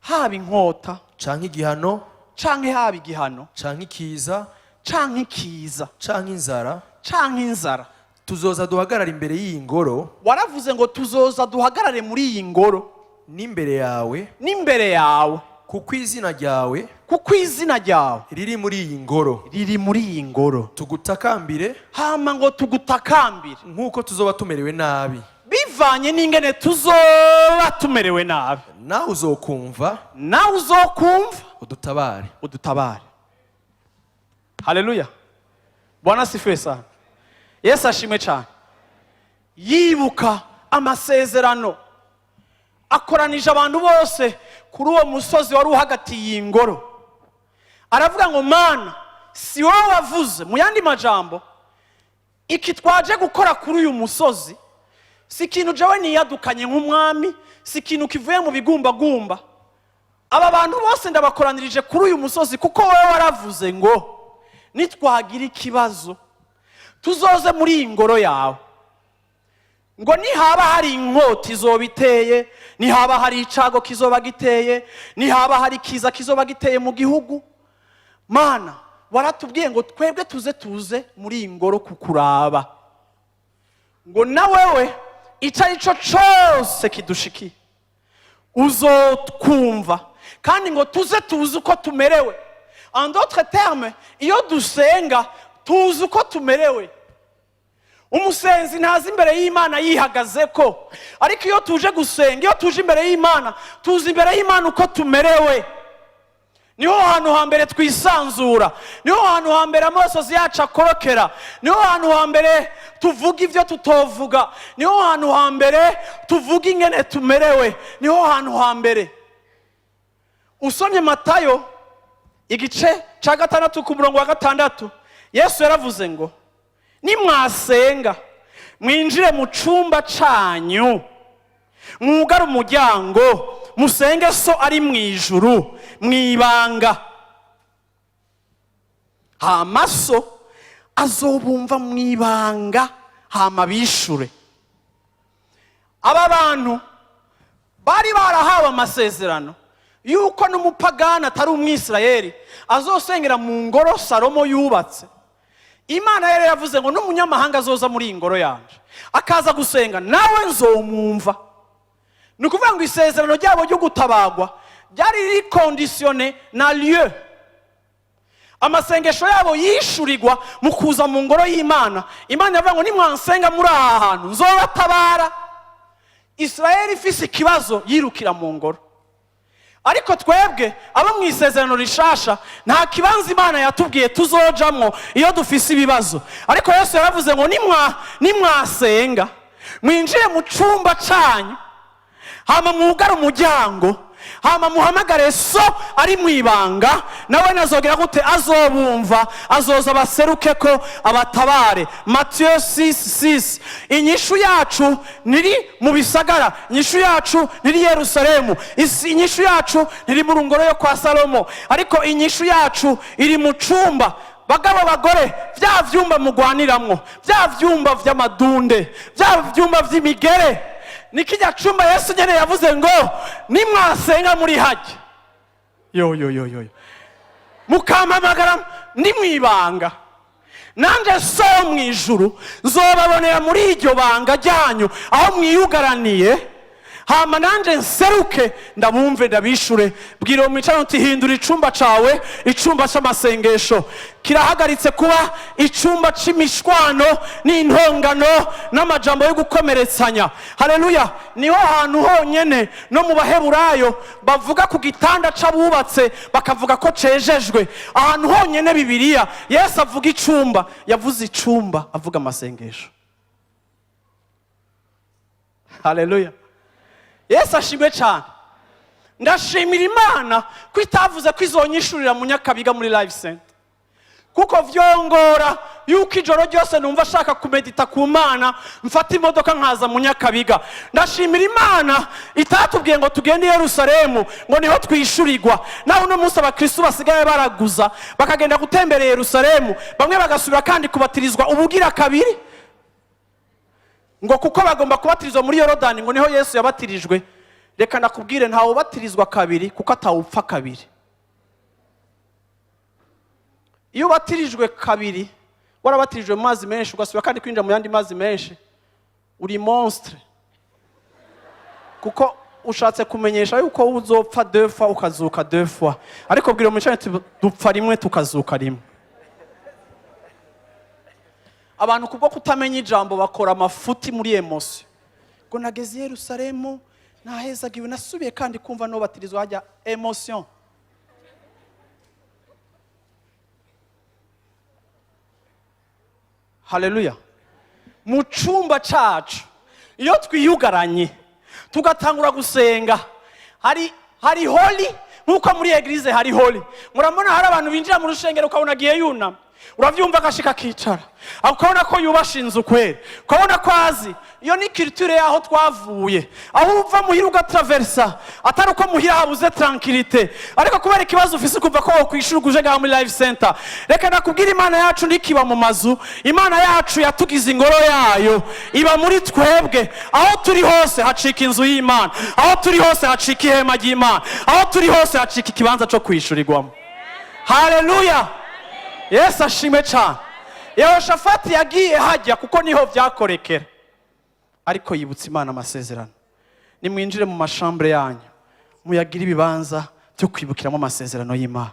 haba inkota, canke igihano, canke haba igihano, canke ikiza, canke ikiza, canke inzara, canke inzara, tuzoza duhagarara imbere y'iyi ngoro Waravuze ngo tuzoza duhagarare muri iyi ngoro n'imbere yawe, n'imbere yawe, kuko izina ryawe kuko izina ryawe riri muri iyi ngoro, riri muri iyi ngoro, tugutakambire hama ngo tugutakambire nk'uko tuzoba tumerewe nabi, bivanye n'ingene tuzoba tumerewe nabi, nawe uzokumva, nawe uzokumva, udutabare. Udutabare. Haleluya! Bwana asifiwe sana. Yesu ashimwe cyane. Yibuka amasezerano, akoranije abantu bose kuri uwo musozi wari uhagatiye iyi ngoro, aravuga ngo: "Mana, si wowe wavuze?" Mu yandi majambo, iki twaje gukora kuri uyu musozi si ikintu jewe niyadukanye nk'umwami, si ikintu kivuye mu bigumbagumba. Aba bantu bose ndabakoranirije kuri uyu musozi kuko wowe waravuze ngo nitwagira ikibazo tuzoze muri iyi ngoro yawe, ngo nihaba hari inkota izoba iteye, nihaba hari icago kizoba giteye, nihaba hari ikiza kizoba giteye mu gihugu, Mana, waratubwiye ngo twebwe tuze muri iyi ngoro kukuraba, ngo na wewe icyo ari cyo cyose kidushikiye uzotwumva, kandi ngo tuze tuzi uko tumerewe. En d'autres termes, iyo dusenga tuzi uko tumerewe. Umusenzi ntazi imbere y'Imana yihagaze ko, ariko iyo tuje gusenga, iyo tuje imbere y'Imana, tuzi imbere y'Imana uko tumerewe. Niho hantu hambere twisanzura, niho hantu hambere amosozi yacu akorokera, niho hantu hambere tuvuga ibyo tutovuga, niho hantu hambere tuvuga ingene tumerewe, niho hantu hambere. Usomye Matayo igice cya 6 ku murongo wa 6, Yesu yaravuze ngo: "Nimwasenga, mwinjire mu cumba canyu, mwugare umuryango, musenge So ari mu ijuru mwibanga, hama So azobumva mwibanga, hama bishure." Aba bantu bari barahawe amasezerano yuko n'umupagani atari Umwisirayeli azosengera mu ngoro Salomo yubatse. Imana yari yavuze ngo n'umunyamahanga azoza muri iyi ngoro yanje akaza gusenga, nawe nzomwumva. Ni ukuvuga ngo isezerano ryabo ryo gutabagwa ryari riri conditionné na lieu. Amasengesho yabo yishurirwa mu kuza mu ngoro y'Imana. Imana yavuga ngo: "Nimwansenga muri aha hantu, nzobatabara." Israel ifise ikibazo yirukira mu ngoro. Ariko twebwe abo mu isezerano rishasha, nta kibanza Imana yatubwiye tuzojamwo iyo dufise ibibazo. Ariko Yesu yaravuze ngo: "Nimwasenga, mwinjire mu cumba canyu, hama mwugare umuryango, hama muhamagare So ari mu ibanga, nawe nazogera gute? Azobumva, azoza abaseruke ko abatabare." Matiyo 6:6. Inyishu yacu niri mu bisagara, inyishu yacu niri Yerusalemu, inyishu yacu niri mu ngoro yo kwa Salomo, ariko inyishu yacu iri mu cumba. Bagabo, bagore, bya vyumba mugwaniramwo, bya vyumba vy'amadunde, bya vyumba vy'imigere, ni kijya cumba Yesu nyene yavuze ngo: "Nimwasenga muri hajya yo yo yo yo yo, mukampamagara ndi mwibanga, nanje So mu ijuru nzobabonera muri iryo banga ryanyu aho mwiyugaraniye, hama nanje nseruke, ndabumve, ndabishure." Bwira uwo mwicarano uti: "Hindura icumba cawe icumba c'amasengesho." Kirahagaritse kuba icumba c'imishwano n'intongano n'amajambo yo gukomeretsanya. Haleluya! Niho hantu honyene no mu Baheburayo bavuga ku gitanda c'abubatse, bakavuga ko cejejwe. Ahantu honyene Bibiliya Yesu avuga icumba, yavuze icumba avuga amasengesho. Haleluya! Yesu ashimwe cyane. Ndashimira Imana ko itavuze ko izonyishurira mu Nyakabiga muri Life Center, kuko vyongora yuko ijoro ryose numva ashaka kumedita ku Mana, mfata imodoka nkaza mu Nyakabiga. Ndashimira Imana itatubwiye ngo tugende i Yerusalemu ngo niho twishurirwa. Naho uno munsi abakristu basigaye baraguza bakagenda gutembera Yerusalemu, bamwe bagasubira kandi kubatirizwa ubugira kabiri. Ngo kuko bagomba kubatirizwa muri Yorodani, ngo niho Yesu yabatirijwe. Reka nakubwire, ntawe ubatirizwa kabiri kuko atawupfa kabiri. Iyo ubatirijwe kabiri, warabatirijwe mu mazi menshi, ugasubira kandi kwinjira mu yandi mazi menshi, uri monstre, kuko ushatse kumenyesha yuko uzopfa deux fois ukazuka deux fois. Ariko bwira umucane, dupfa rimwe tukazuka rimwe. Abantu kubwo kutamenya ijambo bakora amafuti muri émotion, ngo nageze i Yerusalemu nahezagiwe, nasubiye kandi kumva nobatirizwa hajya émotion. Haleluya! Mu cyumba cacu, iyo twiyugaranye tugatangura gusenga, hari holy, nk'uko muri église hari holy. Murabona hari abantu binjira mu rushengero, ukabona agiye yunama, urabyumva, agashika akicara, ukabona ko yubashe inzu kweri, ukabona ko azi. Iyo ni culture y'aho twavuye, aho uva muhira ugatraversa, atari uko muhira habuze tranquillité, ariko kubera ikibazo ufise ukumva ko wokwishura uje ngaha muri Life Center. Reka nakubwira, Imana yacu ntikiba mu mazu. Imana yacu yatugize ingoro yayo, iba muri twebwe. Aho turi hose hacika inzu y'Imana, aho turi hose hacika ihema ry'Imana, aho turi hose hacika ikibanza cyo kwishurirwamo. Haleluya! Yesu ashimwe cyane. Yehoshafati yagiye hajya kuko niho byakorekera, ariko yibutsa Imana amasezerano. Nimwinjire mu ma chambre yanyu, muyagire ibibanza byo kwibukiramo amasezerano y'Imana.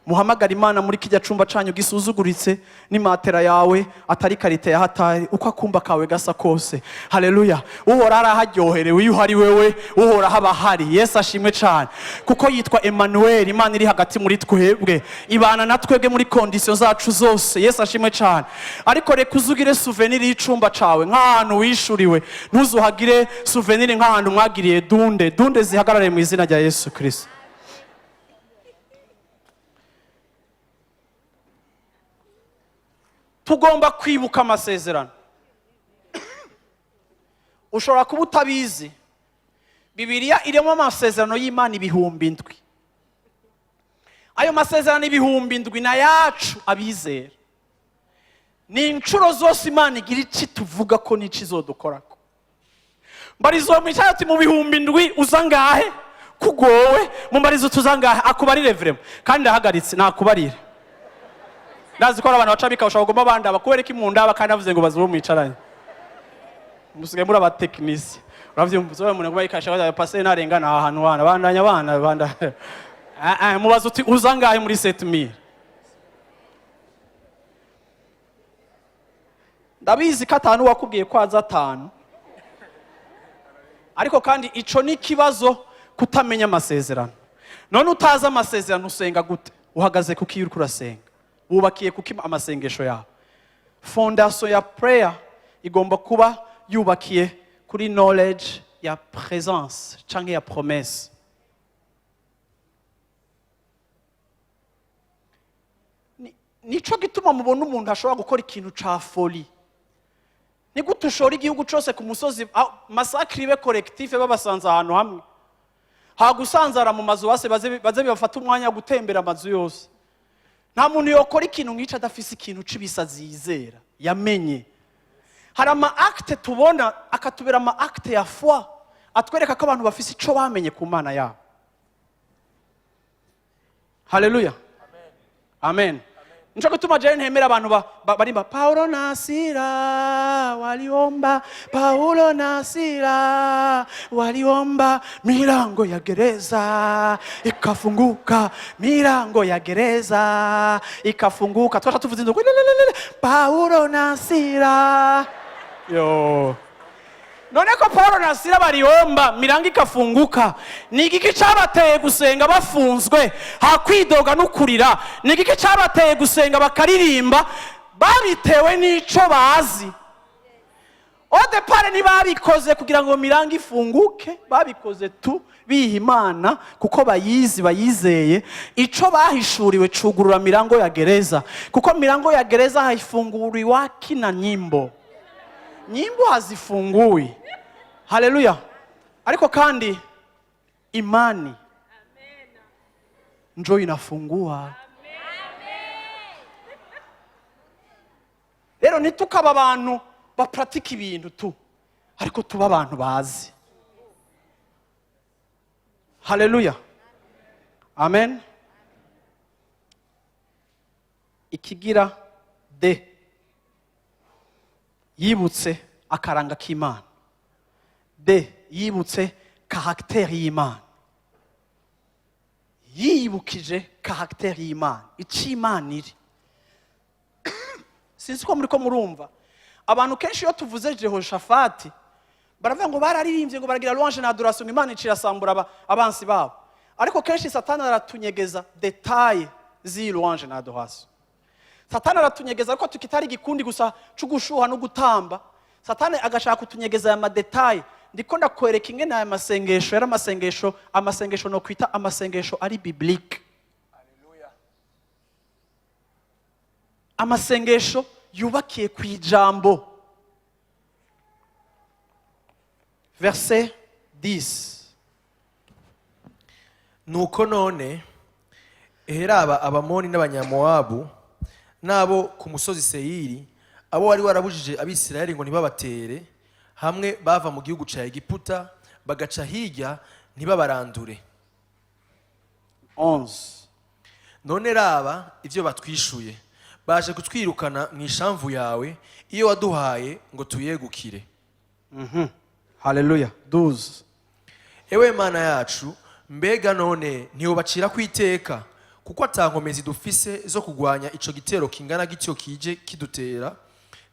Muhamagara Imana muri kijya cumba canyu gisuzuguritse, n'imatera yawe atari qualité ya hatari, uko akumba kawe gasa kose. Haleluya! Uhora araharyoherewe iyo uhari wewe, uhora haba hari. Yesu ashimwe cyane, kuko yitwa Emmanuel, Imana iri hagati muri twebwe, ibana na twebwe muri conditions zacu zose. Yesu ashimwe cyane. Ariko reka uzugire souvenir y'icumba cawe nk'ahantu wishuriwe, ntuzuhagire souvenir nk'ahantu mwagiriye dunde dunde. Zihagarare mu izina rya Yesu Kirisito. Tugomba kwibuka amasezerano. Ushobora kuba utabizi, Bibiliya irimo amasezerano y'Imana 7000. Ayo masezerano 7000 na yacu abizera. Ni inshuro zose Imana igira icyo tuvuga ko n'icyo izodukorako. Mbarizo mwicaye ati: mu 7000 uza ngahe? Kugowe mumbarizo tuza ngahe? Akubarire vraiment. Kandi ndahagaritse, nakubarire. Ndazi ko hari abantu baca bikawusha, bagomba bandaba kubera ko imundaba, kandi avuze ngo baze uwo mwicaranye. Musigaye muri abatekinisi, uravyumva, uzoba umuntu aguma yikasha baza pasteur narengana aha hantu wana bandanya abana banda. Ah, ah, mubaza uti: uza ngahe muri 7000? Ndabizi ko atanu wakubwiye ko aza atanu, ariko kandi ico ni ikibazo, kutamenya amasezerano. None utazi amasezerano usenga gute? Uhagaze kuki iyo uriko urasenga? Wubakiye kuki amasengesho yawe? Fondation ya prayer igomba kuba yubakiye kuri knowledge ya presence canke ya promesse. Nico gituma mubona umuntu ashobora gukora ikintu ca folie. Ni gute ushora igihugu cose ku musozi, massacre ibe collective, babasanze ahantu hamwe, hagusanzara mu mazu base baze bibafata umwanya wo gutembera amazu yose? Nta muntu yokora ikintu nk'icyo adafise ikintu c'ibisazi yizera yamenye. Hari ama acte tubona akatubera ama acte ya foi, atwereka ko abantu bafise ico bamenye ku Mana yabo. Haleluya, amen. Nico gituma jewe ntemera abantu barimba Paulo na Sila waliomba, Paulo na Sila waliomba, milango ya gereza ikafunguka, milango ya gereza ikafunguka. Twaca tuvuza inzu, Paulo na Sila yo. None ko Paulo na Sila bariomba, milango ikafunguka, ni igiki cabateye gusenga bafunzwe hakwidoga no kurira? Ni igiki cabateye gusenga bakaririmba? Babitewe n'ico bazi. Au départ ntibabikoze kugira ngo milango ifunguke, babikoze tu biha Imana kuko bayizi, bayizeye. Ico bahishuriwe cugurura milango ya gereza, kuko milango ya gereza haifunguriwa kina nyimbo, nyimbo hazifungui. Haleluya! Ariko kandi imani njo inafungua. Rero ntitukaba abantu bapratika ibintu tu. Ariko tuba abantu bazi. Haleluya, amen. Ikigira D, yibutse akaranga k'Imana. D, yibutse caractère y'Imana. Yiyibukije caractère y'Imana, icyo Imana iri. Sinzi ko muri ko murumva. Abantu kenshi iyo tuvuze Jehoshafati baravuga ngo bararirimbye, ngo baragira louange na adoration, ngo Imana icirasambura abansi babo. Ariko kenshi Satani aratunyegeza détails z'iyi louange na adoration. Satani aratunyegeza, ariko tukitari igikundi gusa cyo gushuha no gutamba. Satani agashaka kutunyegeza aya ma détails. Ndiko ndakwereka ingene aya masengesho yari amasengesho no kwita amasengesho ari biblique, amasengesho yubakiye ku ijambo. Verset 10. Nuko none eheraba Abamoni n'Abanyamowabu n'abo ku musozi Seyiri, abo wari warabujije Abisirayeli ngo ntibabatere, hamwe bava mu gihugu ca Egiputa bagaca hirya, ntibabarandure. 11. None raba ibyo batwishuye: baje kutwirukana mu ishamvu yawe, iyo waduhaye ngo tuyegukire. Haleluya. 12. Ewe Mana yacu, mbega none ntiyobacira ku iteka? Kuko ata nkomezi dufise zo kugwanya ico gitero kingana gityo kije kidutera,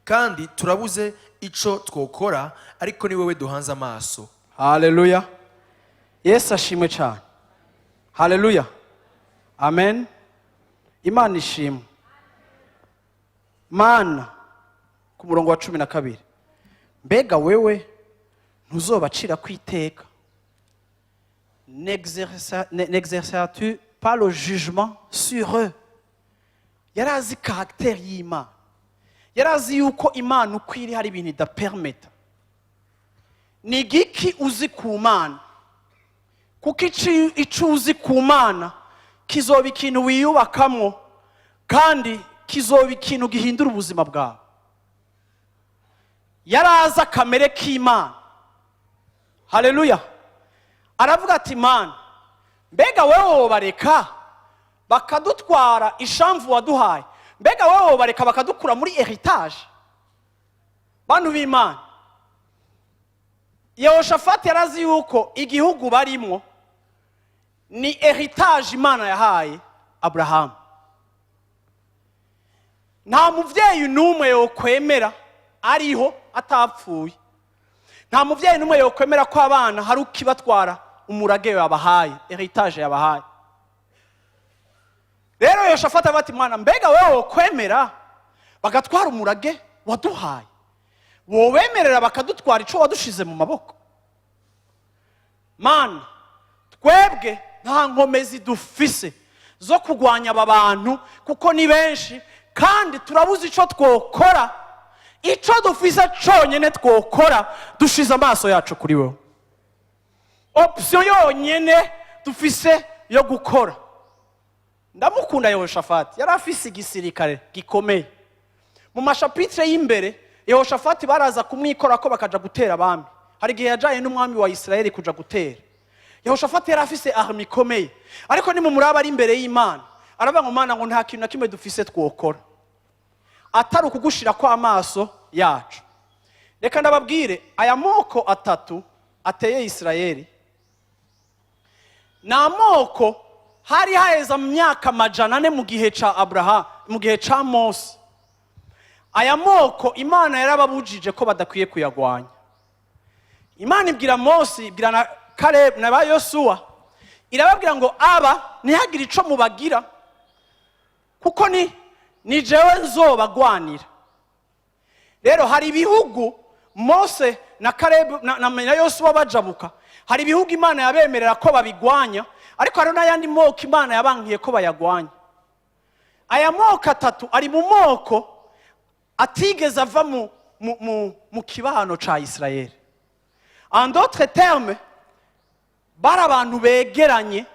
kandi turabuze ico twokora, ariko ni wewe duhanze amaso. Haleluya, Yesu ashimwe cyane. Haleluya, amen. Imana ishimwe. Mana, ku murongo wa 12: mbega wewe ntuzobacira ku iteka? N'exerceras-tu pas le jugement sur eux? Yari azi caractère y'Imana, yari azi yuko Imana uko iri hari ibintu idapermeta. Ni igiki uzi ku Mana? Kuko ico uzi ku Mana kizoba ikintu wiyubakamwo, kandi kizoba ikintu gihindura ubuzima bwawe. Yari azi akamere k'Imana. Haleluya. Aravuga ati: "Mana, mbega wewe wobareka bakadutwara ishamvu waduhaye? Mbega wewe wobareka bakadukura muri héritage?" Bantu b'Imana, Yehoshafati yarazi yuko igihugu barimwo ni héritage Imana yahaye Aburahamu. Nta mubyeyi n'umwe yokwemera, ariho atapfuye, nta mubyeyi n'umwe yokwemera ko abana hari ukibatwara umurage yabahaye, héritage yabahaye. Rero Yoshafati avuga ati: "Mwana, mbega wowe wokwemera bagatwara umurage waduhaye? Wowemerera bakadutwara ico wadushize mu maboko? Mana, twebwe nta nkomezi dufise zo kurwanya aba bantu, kuko ni benshi, kandi turabuze ico twokora. Ico dufise conyene twokora, dushize amaso yacu kuri wowe. Option yonyene dufise yo gukora." Ndamukunda Yehoshafati, yari afise igisirikare gikomeye. Mu ma chapitres y'imbere, Yehoshafati baraza kumwikora ko bakaja gutera abami. Hari igihe yajanye n'umwami wa Isirayeli kuja gutera. Yehoshafati yari afise armée ikomeye, ariko ni mu muraba ari imbere y'Imana, aravuga ngo: "Mana," ngo, "nta kintu na kimwe dufise twokora atari ukugushira kw'amaso yacu." Reka ndababwire, aya moko atatu ateye Isirayeli ni amoko hari haheze mu myaka 400 mu gihe ca Aburahamu, mu gihe ca Mose. Aya moko Imana yarababujije ko badakwiye kuyagwanya. Imana ibwira Mose, ibwira na Karebu na ba Yosuwa, irababwira ngo: "Aba ntihagire ico mubagira, kuko ni jewe nzobagwanira." Rero hari ibihugu Mose na Karebu na Yosuwa bajabuka, hari ibihugu Imana yabemerera ko babigwanya, ariko hari n'ayandi moko Imana yabankiye ko bayagwanya. Aya moko atatu ari mu moko atigeze ava mu kibano ca Isirayeli. En d'autres termes, bari abantu begeranye,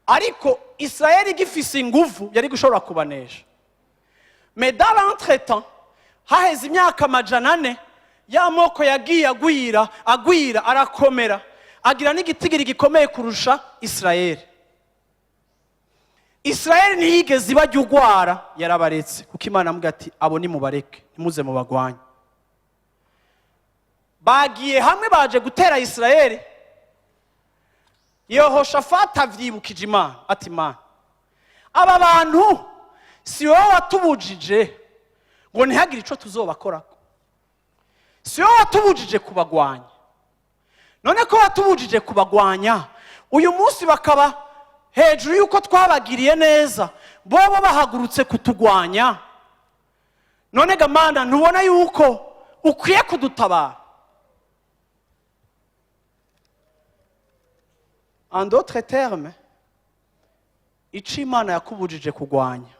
ariko Isirayeli igifise inguvu yari gushobora kubanesha. Mais dans l'entretemps, haheze imyaka 400. Ya moko yagiye agwira, agwira, arakomera, agira n'igitigiri gikomeye kurusha Isirayeli. Isirayeli ntiyigeze ibajya ugwara, yarabaretse, kuko Imana amubwira ati: "Abo nimubareke, ntimuze mubagwanye." Bagiye hamwe, baje gutera Isirayeli. Yehoshafati avyibukije Imana ati: "Imana, aba bantu si wowe watubujije ngo ntihagire ico tuzobakorako? Si wowe watubujije kubagwanya? None ko watubujije kubagwanya, uyu munsi bakaba hejuru y'uko twabagiriye neza, bobo bahagurutse kutugwanya, none ga Mana, ntubona yuko ukwiye kudutabara?" En d'autres termes, ico Imana yakubujije kugwanya,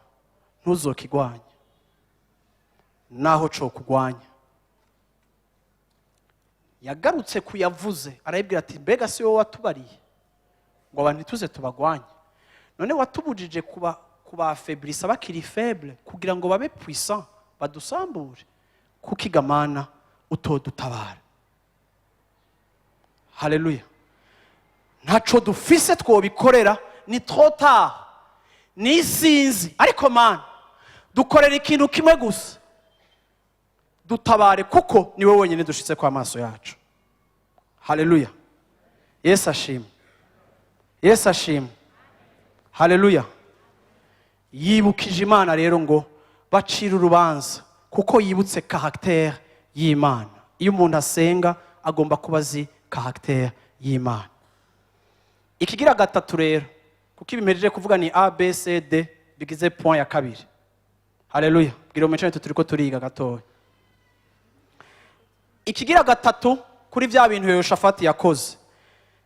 ntuzokigwanya naho co kugwanya. Yagarutse kuyavuze, arayibwira ati: "Mbega si wowe watubariye ngo abantu ntituze tubagwanye? None watubujije kuba kubafaiblissa bakiri faible kugira ngo babe puissant badusambure? Kuki ga Mana utodutabara?" Haleluya! Ntaco dufise twobikorera, ni trop tard, ni isinzi. Ariko Mana, dukorera ikintu kimwe gusa, dutabare, kuko niwe wenyine dushitse kwa amaso yacu. Haleluya! Yesu ashimwe, Yesu ashimwe! Haleluya! Yibukije Imana rero ngo bacire urubanza, kuko yibutse caractère y'Imana. Iyo umuntu asenga, agomba kuba azi caractère y'Imana. Ikigira gatatu rero, kuko ibi mpejeje kuvuga ni A, B, C, D, bigize point ya kabiri. Haleluya! Bwira umecane, turiko turiga gatoya. Ikigira gatatu kuri bya bintu Yehoshafati yakoze,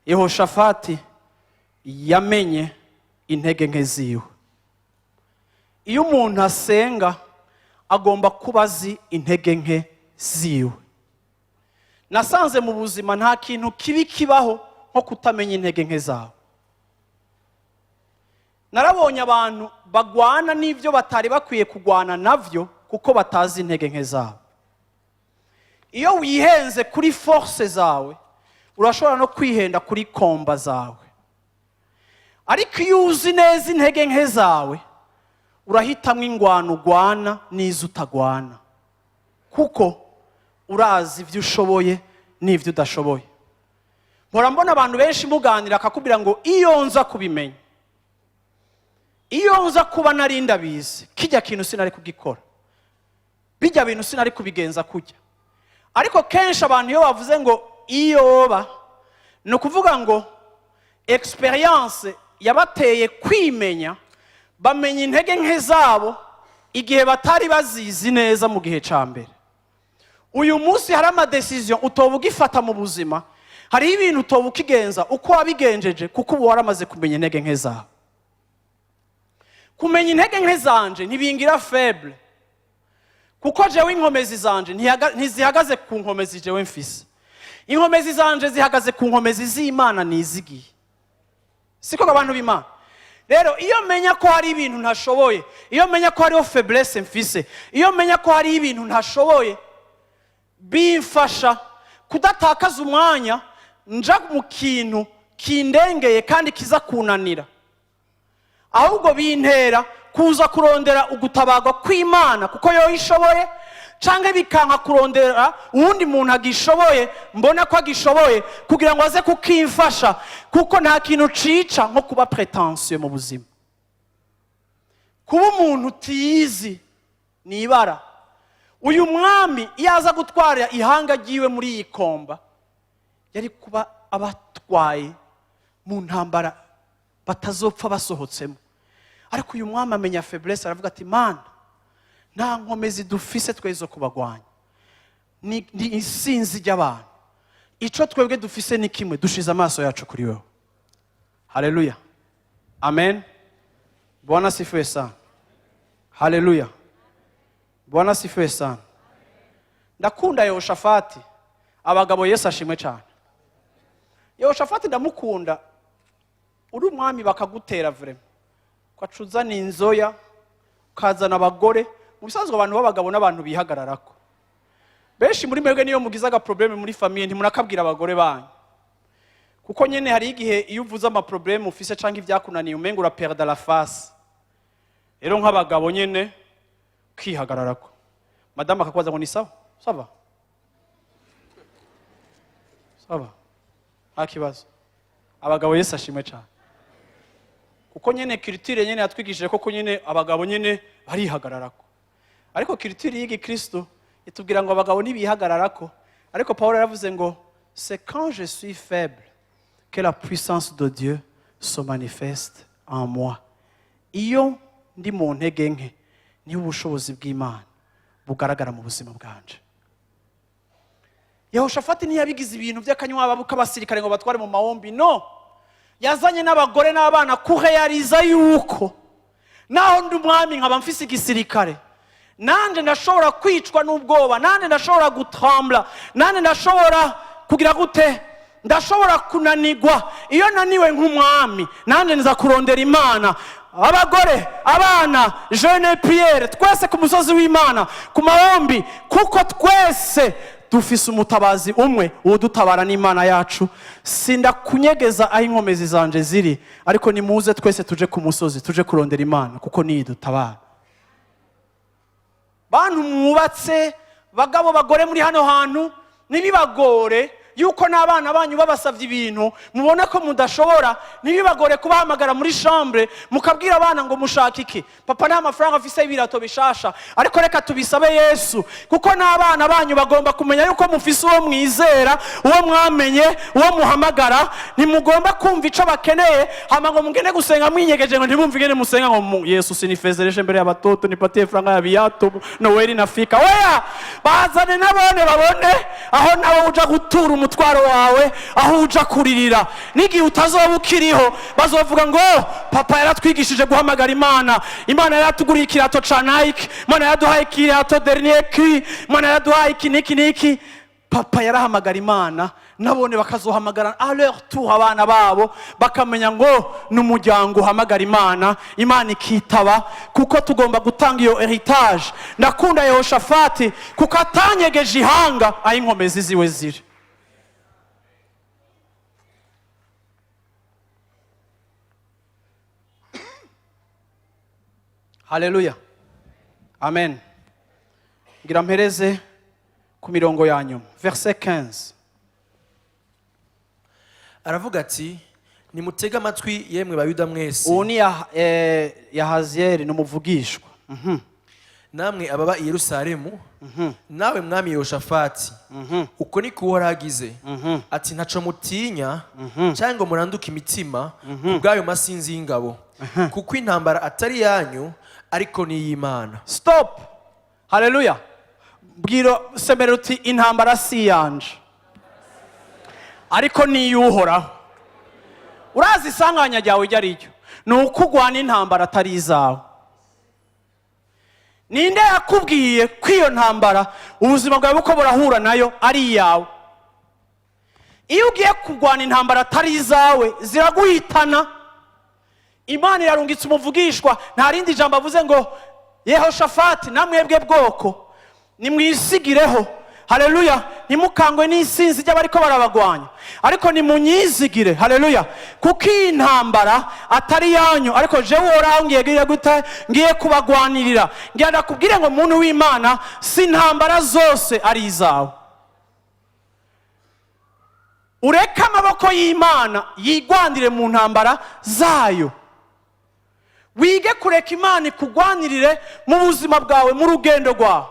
Yehoshafati yamenye intege nke ziwe. Iyo umuntu asenga, agomba kuba azi intege nke ziwe. Nasanze mu buzima nta kintu kibi kibaho nko kutamenya intege nke zawe. Narabonye abantu bagwana n'ibyo batari bakwiye kugwana navyo, kuko batazi intege nke zabo. Iyo wihenze kuri force zawe, urashobora no kwihenda kuri combat zawe. Ariko iyo uzi neza intege nke zawe, urahitamo ingwano ugwana n'izo utagwana, kuko urazi ibyo ushoboye n'ibyo udashoboye. Mpora mbona abantu benshi muganira, akakubwira ngo: "Iyo nza kubimenya, iyo nza kuba nari ndabizi, kijya kintu sinari kugikora, bijya bintu sinari kubigenza kujya." Ariko kenshi abantu iyo bavuze ngo iyoba, ni ukuvuga ngo expérience yabateye kwimenya, bamenya intege nke zabo igihe batari bazizi neza mu gihe cya mbere. Uyu munsi hari amadécisions utoba ugifata mu buzima, hariho ibintu utoba ukigenza uko wabigenjeje, kuko ubu waramaze kumenya intege nke zawe. Kumenya intege nke zanje ntibingira faible, kuko jewe inkomezi zanje ntizihagaze ku nkomezi jewe mfise. Inkomezi zanje zihagaze ku nkomezi z'Imana nizigiye. Siko abantu b'Imana? Rero iyo menya ko hari ibintu ntashoboye, iyo menya ko hariho faiblesse mfise, iyo menya ko hari ibintu ntashoboye, bimfasha kudatakaza umwanya nja mu kintu kindengeye kandi kiza kunanira. Ahubwo bintera kuza kurondera ugutabarwa kw'Imana, kuko yo ishoboye, canke bikanka kurondera uwundi muntu agishoboye, mbona ko agishoboye, kugira ngo aze kukimfasha, kuko nta kintu cica nko kuba prétentieux mu buzima. Kuba umuntu utiyizi ni ibara. Uyu mwami iyo aza gutwara ihanga ryiwe muri iyi combat, yari kuba abatwaye mu ntambara batazopfa basohotsemo. Ariko uyu mwami amenya faiblesse, aravuga ati: "Mana, nta nkomezi dufise twe zo kubagwanya, ni isinzi ry'abantu. Icyo twebwe dufise ni kimwe, dushize amaso yacu kuri wowe." Haleluya, amen! Bwana sifiwe sana! Haleluya, Bwana sifiwe sana! Ndakunda Yehoshafati. Abagabo, Yesu ashimwe cyane! Yehoshafati ndamukunda. Uri umwami, bakagutera vraiment, ukaca uzana inzoya, ukazana abagore. Mu bisanzwe abantu b'abagabo n'abantu bihagararako. Benshi baravuga ngo: "Jewe nta ntambara nogwana." Benshi muri mwebwe niyo mugize agaproblème muri famille, ntimurakabwira abagore banyu, kuko nyene hari igihe iyo uvuze amaproblèmes ufise canke ibyakunaniye, umenga uraperda la face. Rero nk'abagabo nyene ukihagararako, madamu akakubaza ngo ni sawa? Ça va, ça va, nta kibazo. Abagabo, Yesu ashimwe cyane, kuko nyene culture nyene yatwigishije koko nyene abagabo nyene barihagararako. Ariko culture y'igikristo itubwira ngo abagabo ntibihagararako. Ariko Paul yaravuze ngo: "C'est quand je suis faible que la puissance de Dieu se manifeste en moi." Iyo ndi mu ntege nke, niho ubushobozi bw'Imana bugaragara mu buzima bwanje. Yehoshafati ntiyabigize ibintu by'akanywa k'abasirikare ngo batware mu mahombi. No yazanye n'abagore n'abana kuheyariza yuko naho ndi umwami, nkaba mfise igisirikare, nanjye ndashobora kwicwa n'ubwoba, nanjye ndashobora gutambura, nanjye ndashobora kugira gute, ndashobora kunanigwa. Iyo naniwe nk'umwami, nanjye nza kurondera Imana. Abagore, abana, jeûne, prière, twese ku musozi w'Imana, ku mahombi, kuko twese dufise umutabazi umwe, uwudutabara n'Imana yacu. Sindakunyegeza aho inkomezi zanje ziri, ariko nimuze twese tuje ku musozi, tuje kurondera Imana, kuko niyo idutabara. Bantu mwubatse, bagabo, bagore muri hano hantu, ntibibagore yuko n'abana banyu babasabye ibintu mubona ko mudashobora, ntibibagore kubahamagara muri chambre, mukabwira abana ngo: "Mushaka iki? Papa nta mafaranga afise y'ibirato bishasha, ariko reka tubisabe Yesu." Kuko n'abana banyu bagomba kumenya yuko mufise uwo mwizera, uwo mwamenye, uwo muhamagara. Ntimugomba kumva ico bakeneye, hama ngo mugende gusenga mwinyegeje, ngo ntibumve ingene musenga, ngo "Yesu, usinifedheheshe mbele ya watoto, nipatie franga ya viatu, Noeli inafika." Oya, bazane nabone, babone aho nawe uja gutura umutwaro wawe, aho uja kuririra. N'igihe utazoba ukiriho, bazovuga ngo: "Papa yaratwigishije guhamagara Imana. Imana yaratuguriye ikirato ca Nike, Imana yaraduhaye ikirato dernier cri, Imana yaraduhaye iki n'iki n'iki. Papa yarahamagara Imana." Nabone bakazohamagara à leur tour abana babo, bakamenya ngo ni umuryango uhamagara Imana, Imana ikitaba, kuko tugomba gutanga iyo héritage. Ndakunda Yehoshafati kuko atanyegeje ihanga aho inkomezi ziwe ziri. Haleluya, amen. Ngira mpereze ku mirongo ya nyuma, verset 15. Aravuga ati: "Nimutege amatwi, yemwe Bayuda mwese, Ubu ni Yahaziyeli, ni umuvugishwa. Namwe ababa i Yerusalemu, nawe mwami Yehoshafati. Uko niko Uhoraho agize ati: ntaco mutinya cyangwa ngo muranduke imitima ku bw'ayo masinzi y'ingabo, kuko intambara atari yanyu, ariko ni iy'Imana." Stop. Haleluya. Bwira, semera uti: "Intambara si iyanje, ariko ni iy'Uhoraho." Urazi isanganya ryawe iryo ari ryo? Ni uko urwana intambara atari izawe. Ninde yakubwiye ko iyo ntambara ubuzima bwawe buko burahura nayo ari iyawe? Iyo ugiye kurwana intambara atari izawe, ziraguhitana. Imana irarungitse umuvugishwa, nta rindi jambo avuze ngo: "Yehoshafati, namwebwe bwoko, nimwisigireho. Haleluya! Ntimukangwe n'isinzi ry'abariko barabagwanya, ariko nimunyizigire. Haleluya! Kuko iyi ntambara atari yanyu, ariko jewe Uhoraho ngiye ngiye gute? Ngiye kubagwanirira." Ngira ndakubwire ngo, muntu w'Imana, si intambara zose ari izawe. Ureke amaboko y'Imana yigwanire mu ntambara zayo. Wige kureka Imana ikugwanirire mu buzima bwawe, mu rugendo rwawe,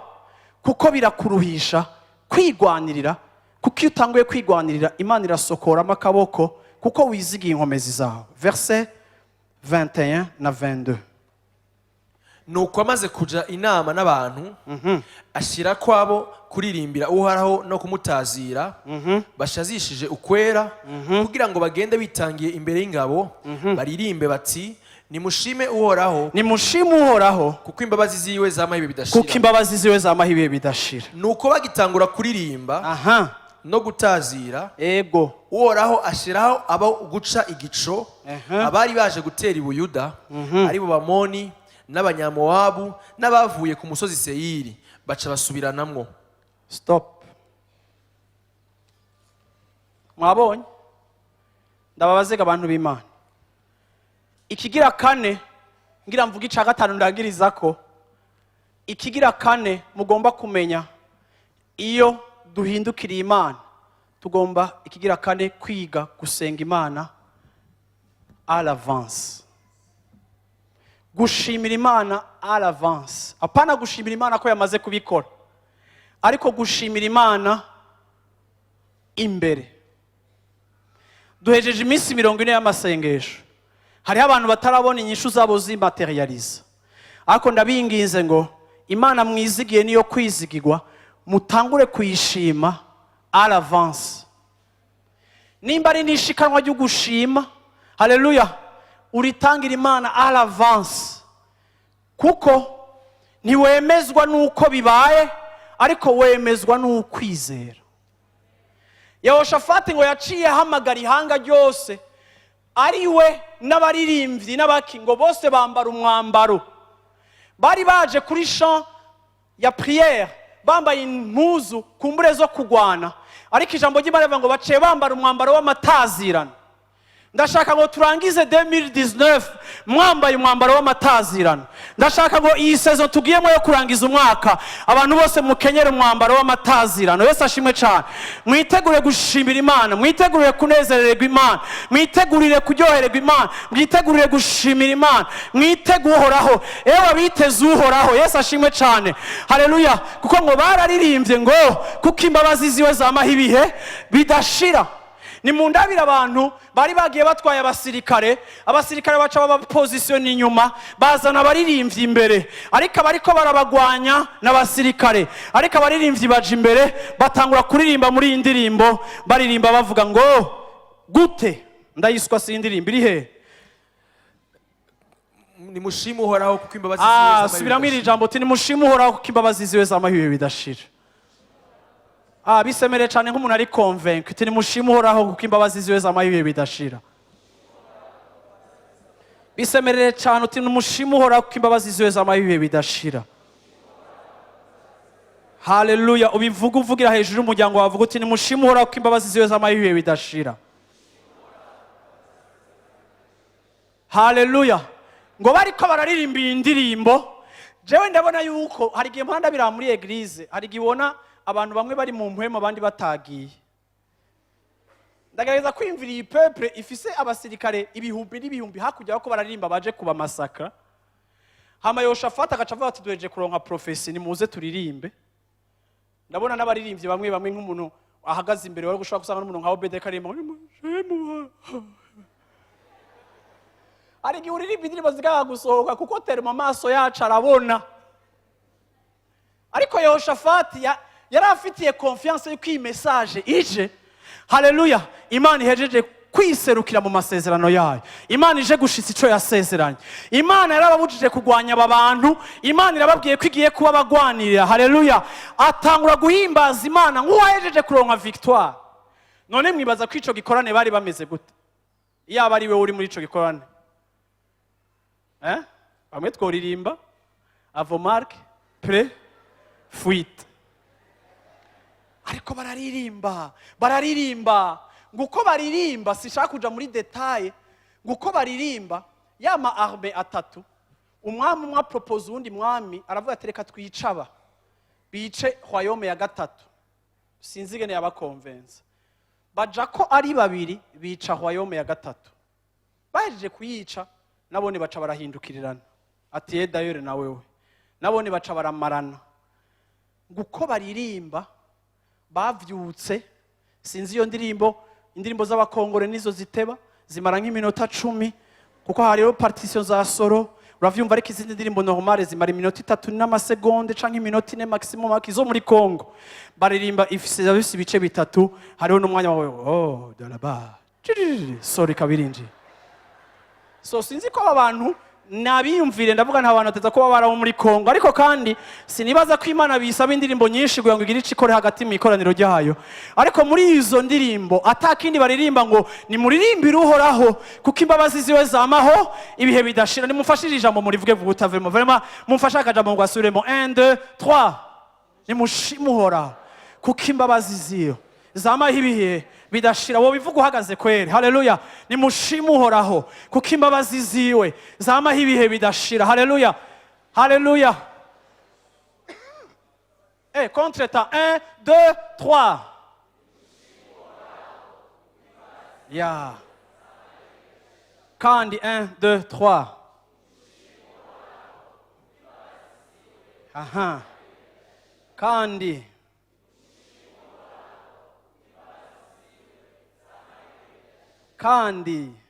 kuko birakuruhisha kwigwanirira. Kuko iyo utanguye kwigwanirira, Imana irasokoramo akaboko, kuko wizigiye inkomezi zawe. Verset 21 na 22. Nuko amaze kuja inama n'abantu, ashyira kwabo kuririmbira Uhoraho no kumutazira bashazishije ukwera, kugira ngo bagende bitangiye imbere y'ingabo, baririmbe bati: "Nimushime Uhoraho, Nimushime Uhoraho, kuko imbabazi ziwe zamaho ibihe bidashira." Kuko imbabazi ziwe zamaho ibihe bidashira. Nuko bagitangura kuririmba no gutazira, Uhoraho ashyiraho abo guca igico abari baje gutera i Buyuda, ari bo Bamoni n'Abanyamowabu n'abavuye ku musozi Seyiri, baca basubiranamwo. Stop. Mwabonye? Ndababazega, abantu b'Imana. Ikigira kane, ngira mvuga ica gatanu ndangiriza ko, ikigira kane mugomba kumenya: iyo duhindukiriye Imana, tugomba, ikigira kane, kwiga gusenga Imana à l'avance, gushimira Imana à l'avance. Apana gushimira Imana ko yamaze kubikora, ariko gushimira Imana imbere. Duhejeje iminsi 40 y'amasengesho. Hariho abantu batarabona inyishu zabo zimaterializa, ariko ndabinginze ngo Imana mwizigiye niyo kwizigirwa, mutangure kuyishima à l'avance. Nimba ari n'ishikanwa ryo gushima, haleluya, uritangira Imana à l'avance, kuko ntiwemezwa n'uko bibaye, ariko wemezwa n'ukwizera. Yehoshafati ngo yaciye ahamagara ihanga ryose, ari we n'abaririmbyi n'abaki, ngo bose bambara umwambaro. Bari baje kuri champ ya prière bambaye impuzu kumbure zo kugwana, ariko ijambo ry'Imana rivuga ngo baciye bambara umwambaro w'amatazirano. Ndashaka ngo turangize 2019 mwambaye umwambaro w'amatazirano. Ndashaka ngo iyi saison tugiyemo yo kurangiza umwaka, abantu bose mukenyere umwambaro w'amatazirano. Yesu ashimwe cyane. Mwitegure gushimira Imana, mwitegurire kunezererwa Imana, mwitegurire kuryohererwa Imana, mwitegurire gushimira Imana, mwitege Uhoraho. Ewe abiteze Uhoraho, Yesu ashimwe cyane, haleluya. Kuko ngo bararirimbye ngo kuko imbabazi ziwe zamaho ibihe bidashira. Ni mu ndabire, abantu bari bagiye batwaye abasirikare, abasirikare baca babapozisiyona inyuma, bazana abaririmbyi imbere, ariko abariko barabagwanya n'abasirikare, ariko abaririmbyi baja imbere, batangura kuririmba. Muri iyi ndirimbo baririmba bavuga ngo gute? Ndayiswa, si indirimbo iri he? Nimushime Uhoraho kuko imbabazi ziwe Ah, z'amabihe subiramo iri bidashira. jambo uti: "Nimushime Uhoraho kuko imbabazi ziwe zamaho ibihe bidashira." Ah, bisemere cyane nk'umuntu ari convaincu, uti: "Nimushime Uhoraho kuko imbabazi ziwe zamaho ibihe bidashira." Bisemerere cyane uti: "Nimushime Uhoraho kuko imbabazi ziwe zamaho ibihe bidashira." Haleluya! Ubivuga uvugira hejuru y'umuryango wawe, uvuga uti: "Nimushime Uhoraho kuko imbabazi ziwe zamaho ibihe bidashira." Haleluya! Ngo bariko bararirimba iyi ndirimbo, jewe ndabona yuko hari igihe mpanda bira muri église, hari igihe ubona abantu bamwe bari mu mpwemu, abandi batagiye. Ndagerageza kwiyumvira iyi peuple ifise abasirikare ibihumbi n'ibihumbi hakurya bako bararirimba, baje kuba masaka. Hama Yoshafati agaca avuga ati: "Duheje kuronka prophétie, nimuze turirimbe." Ndabona n'abaririmbyi bamwe bamwe, nk'umuntu ahagaze imbere, wari gushobora gusanga n'umuntu nka Obede karirimba. Hari igihe uririmba indirimbo ziganga gusohoka, kuko terima amaso yacu arabona. Ariko Yehoshafati yari afitiye confiance yuko iyi message ije, haleluya, Imana ihejeje kwiserukira mu masezerano yayo, Imana ije gushitsa ico yasezeranye. Imana yarababujije kurwanya aba bantu, Imana irababwiye ko igiye kuba abagwanirira. Haleluya! Atangura guhimbaza Imana nk'uwahejeje kuronka victoire. None mwibaza ko ico gikorane bari bameze gute, yaba ari we uri muri ico gikorane? Eh? Bamwe tworirimba à vos marques, prêts, fuite. Ariko bararirimba, bararirimba ngo uko baririmba, sinshaka kuja muri détails, ngo uko baririmba, ya ma armées atatu, umwami umwe apropose uwundi mwami, aravuga ati: "Reka twicaba bice royaume ya gatatu." Sinzi ingene yabakonvensa, baja ko ari babiri, bica royaume ya gatatu. Bahejeje kuyica, nabone baca barahindukirirana, ati: "Ye dayore na wewe." Nabone baca baramarana. Ngo uko baririmba bavyutse, sinzi iyo ndirimbo, indirimbo z'abakongore nizo ziteba, zimara nk'iminota 10, kuko hariho partition za solo, uravyumva. Ariko izindi ndirimbo normale zimara iminota 3 n'amasegonde canke iminota 4 maximum. Ariko izo muri Congo baririmba ifise bifise ibice bitatu, hariho n'umwanya wawe, oh daraba solo ikabirinjiye. So sinzi ko aba bantu nabiyumvire, ndavuga nta bantu bateza kuba barabo muri Kongo, ariko kandi sinibaza ko Imana bisaba indirimbo nyinshi kugira ngo igire ico ikore hagati mu ikoraniro ryayo. Ariko muri izo ndirimbo atakindi baririmba ngo: "Nimuririmbire Uhoraho kuko imbabazi ziwe zamaho ibihe bidashira." Nimumfashire ijambo, murivuge vuba. Vraiment, vraiment, mumfashe akajambo ngo asubiremo. 1, 2, 3: "Nimushime Uhoraho kuko imbabazi ziwe zamaho ibihe." Bidashira. Wowe bivuga uhagaze kweri. Haleluya! Nimushime Uhoraho, kuko imbabazi ziwe zamaho ibihe bidashira. Haleluya, haleluya! Contretemps. 1, 2, 3. Ya. Kandi 1, 2, 3. Aha. Kandi. Kandi.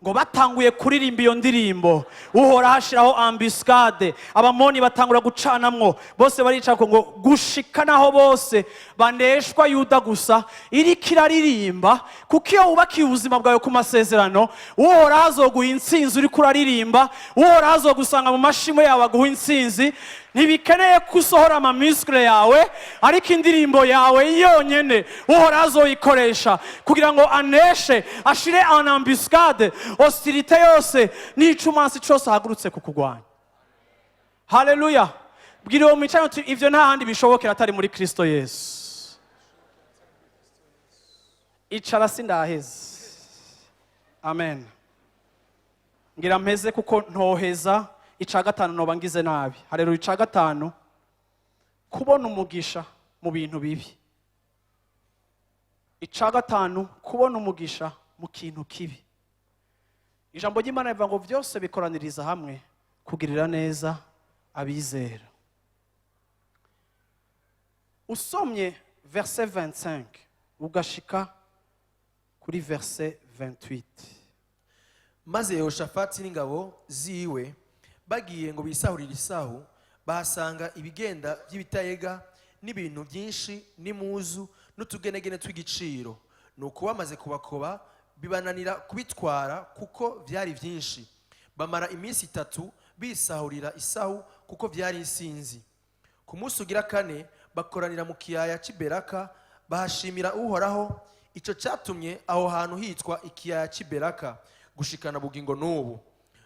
Ngo batanguye kuririmba iyo ndirimbo, Uhoraho ashiraho embuscade, Abamoni batangura gucanamwo, bose baricara ngo gushika naho bose baneshwa. Yuda gusa iriko iraririmba, kuko iyo wubakiye ubuzima bwawe ku masezerano, Uhoraho azoguha intsinzi uriko uraririmba. Uhoraho azogusanga mu mashimo yawe aguha intsinzi. Ntibikeneye ko usohora amamuscle yawe, ariko indirimbo yawe yonyene Uhoraho azoyikoresha kugira ngo aneshe, ashire en embuscade hostilité yose n'icumansi cose ahagurutse kukugwanya. Haleluya! Bwira uwo mwicaye uti: "Ivyo nta handi bishobokera atari muri Kristo Yesu." Icara, sindaheze. Amen. Ngira mpeze, kuko ntoheza ica gatanu noba ngize nabi. Haleluya! Ica gatanu, kubona umugisha mu bintu bibi. Ica gatanu, kubona umugisha mu kintu kibi. Ijambo ry'Imana rivuga ngo byose bikoraniriza hamwe kugirira neza abizera. Usomye verset 25 ugashika kuri verset 28. Maze Yehoshafati n'ingabo ziwe bagiye ngo bisahurire isahu, bahasanga ibigenda by'ibitayega n'ibintu byinshi n'impuzu n'utugenegene tw'igiciro. Nuko bamaze kubakoba, bibananira kubitwara kuko byari byinshi. Bamara iminsi 3 bisahurira isahu kuko byari insinzi. Ku munsi ugira kane bakoranira mu kiyaya cy'i Beraka, bahashimira Uhoraho. Icyo cyatumye aho hantu hitwa ikiyaya cy'i Beraka gushikana bugingo n'ubu.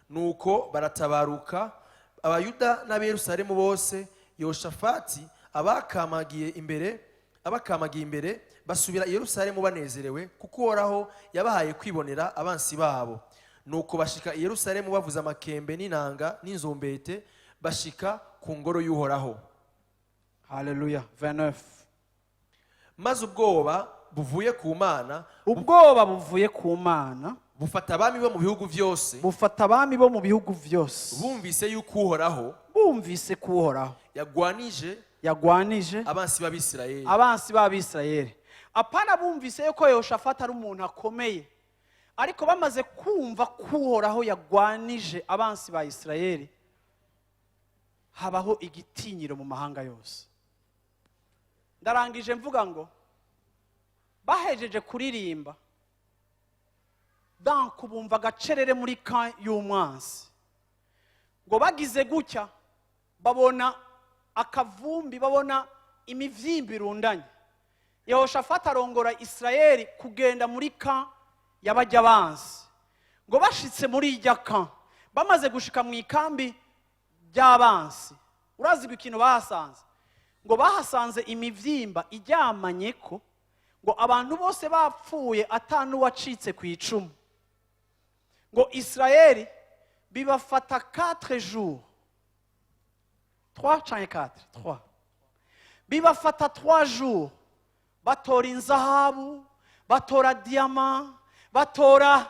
Nuko baratabaruka, Abayuda n'Abeyerusalemu bose, Yehoshafati abakamagiye imbere, basubira i Yerusalemu banezerewe, kuko Uhoraho yabahaye kwibonera abansi babo. Nuko bashika i Yerusalemu bavuza amakembe n'inanga n'inzumbete, bashika ku ngoro y'Uhoraho. Haleluya! 29. Maze ubwoba buvuye ku Mana Ubwoba buvuye ku Mana bufata abami bo mu bihugu byose bufata abami bo mu bihugu byose bumvise yuko Uhoraho bumvise ko Uhoraho yagwanije yagwanije abansi b'Abisirayeli. Abansi b'Abisirayeli. Apana bumvise yuko Yehoshafati ari umuntu akomeye, ariko bamaze kumva ko Uhoraho yagwanije abansi ba Isirayeli, habaho igitinyiro mu mahanga yose. Ndarangije mvuga ngo bahejeje kuririmba, donc bumva agacerere muri camp y'umwansi. Ngo bagize gutya, babona akavumbi, babona imivyimba irundanye. Yehoshafati arongora Isirayeli kugenda muri camp y'abajya bansi. Ngo bashitse muri irya camp, bamaze gushika mu ikambi ry'abansi, urazi ikintu bahasanze? Ngo bahasanze imivyimba iryamanye ko ngo abantu bose bapfuye, atanuwacitse ku icumu. Ngo Isirayeli bibafata 4 jours, 3 canke 4, 3, bibafata 3 jours, batora inzahabu, batora diamants, batora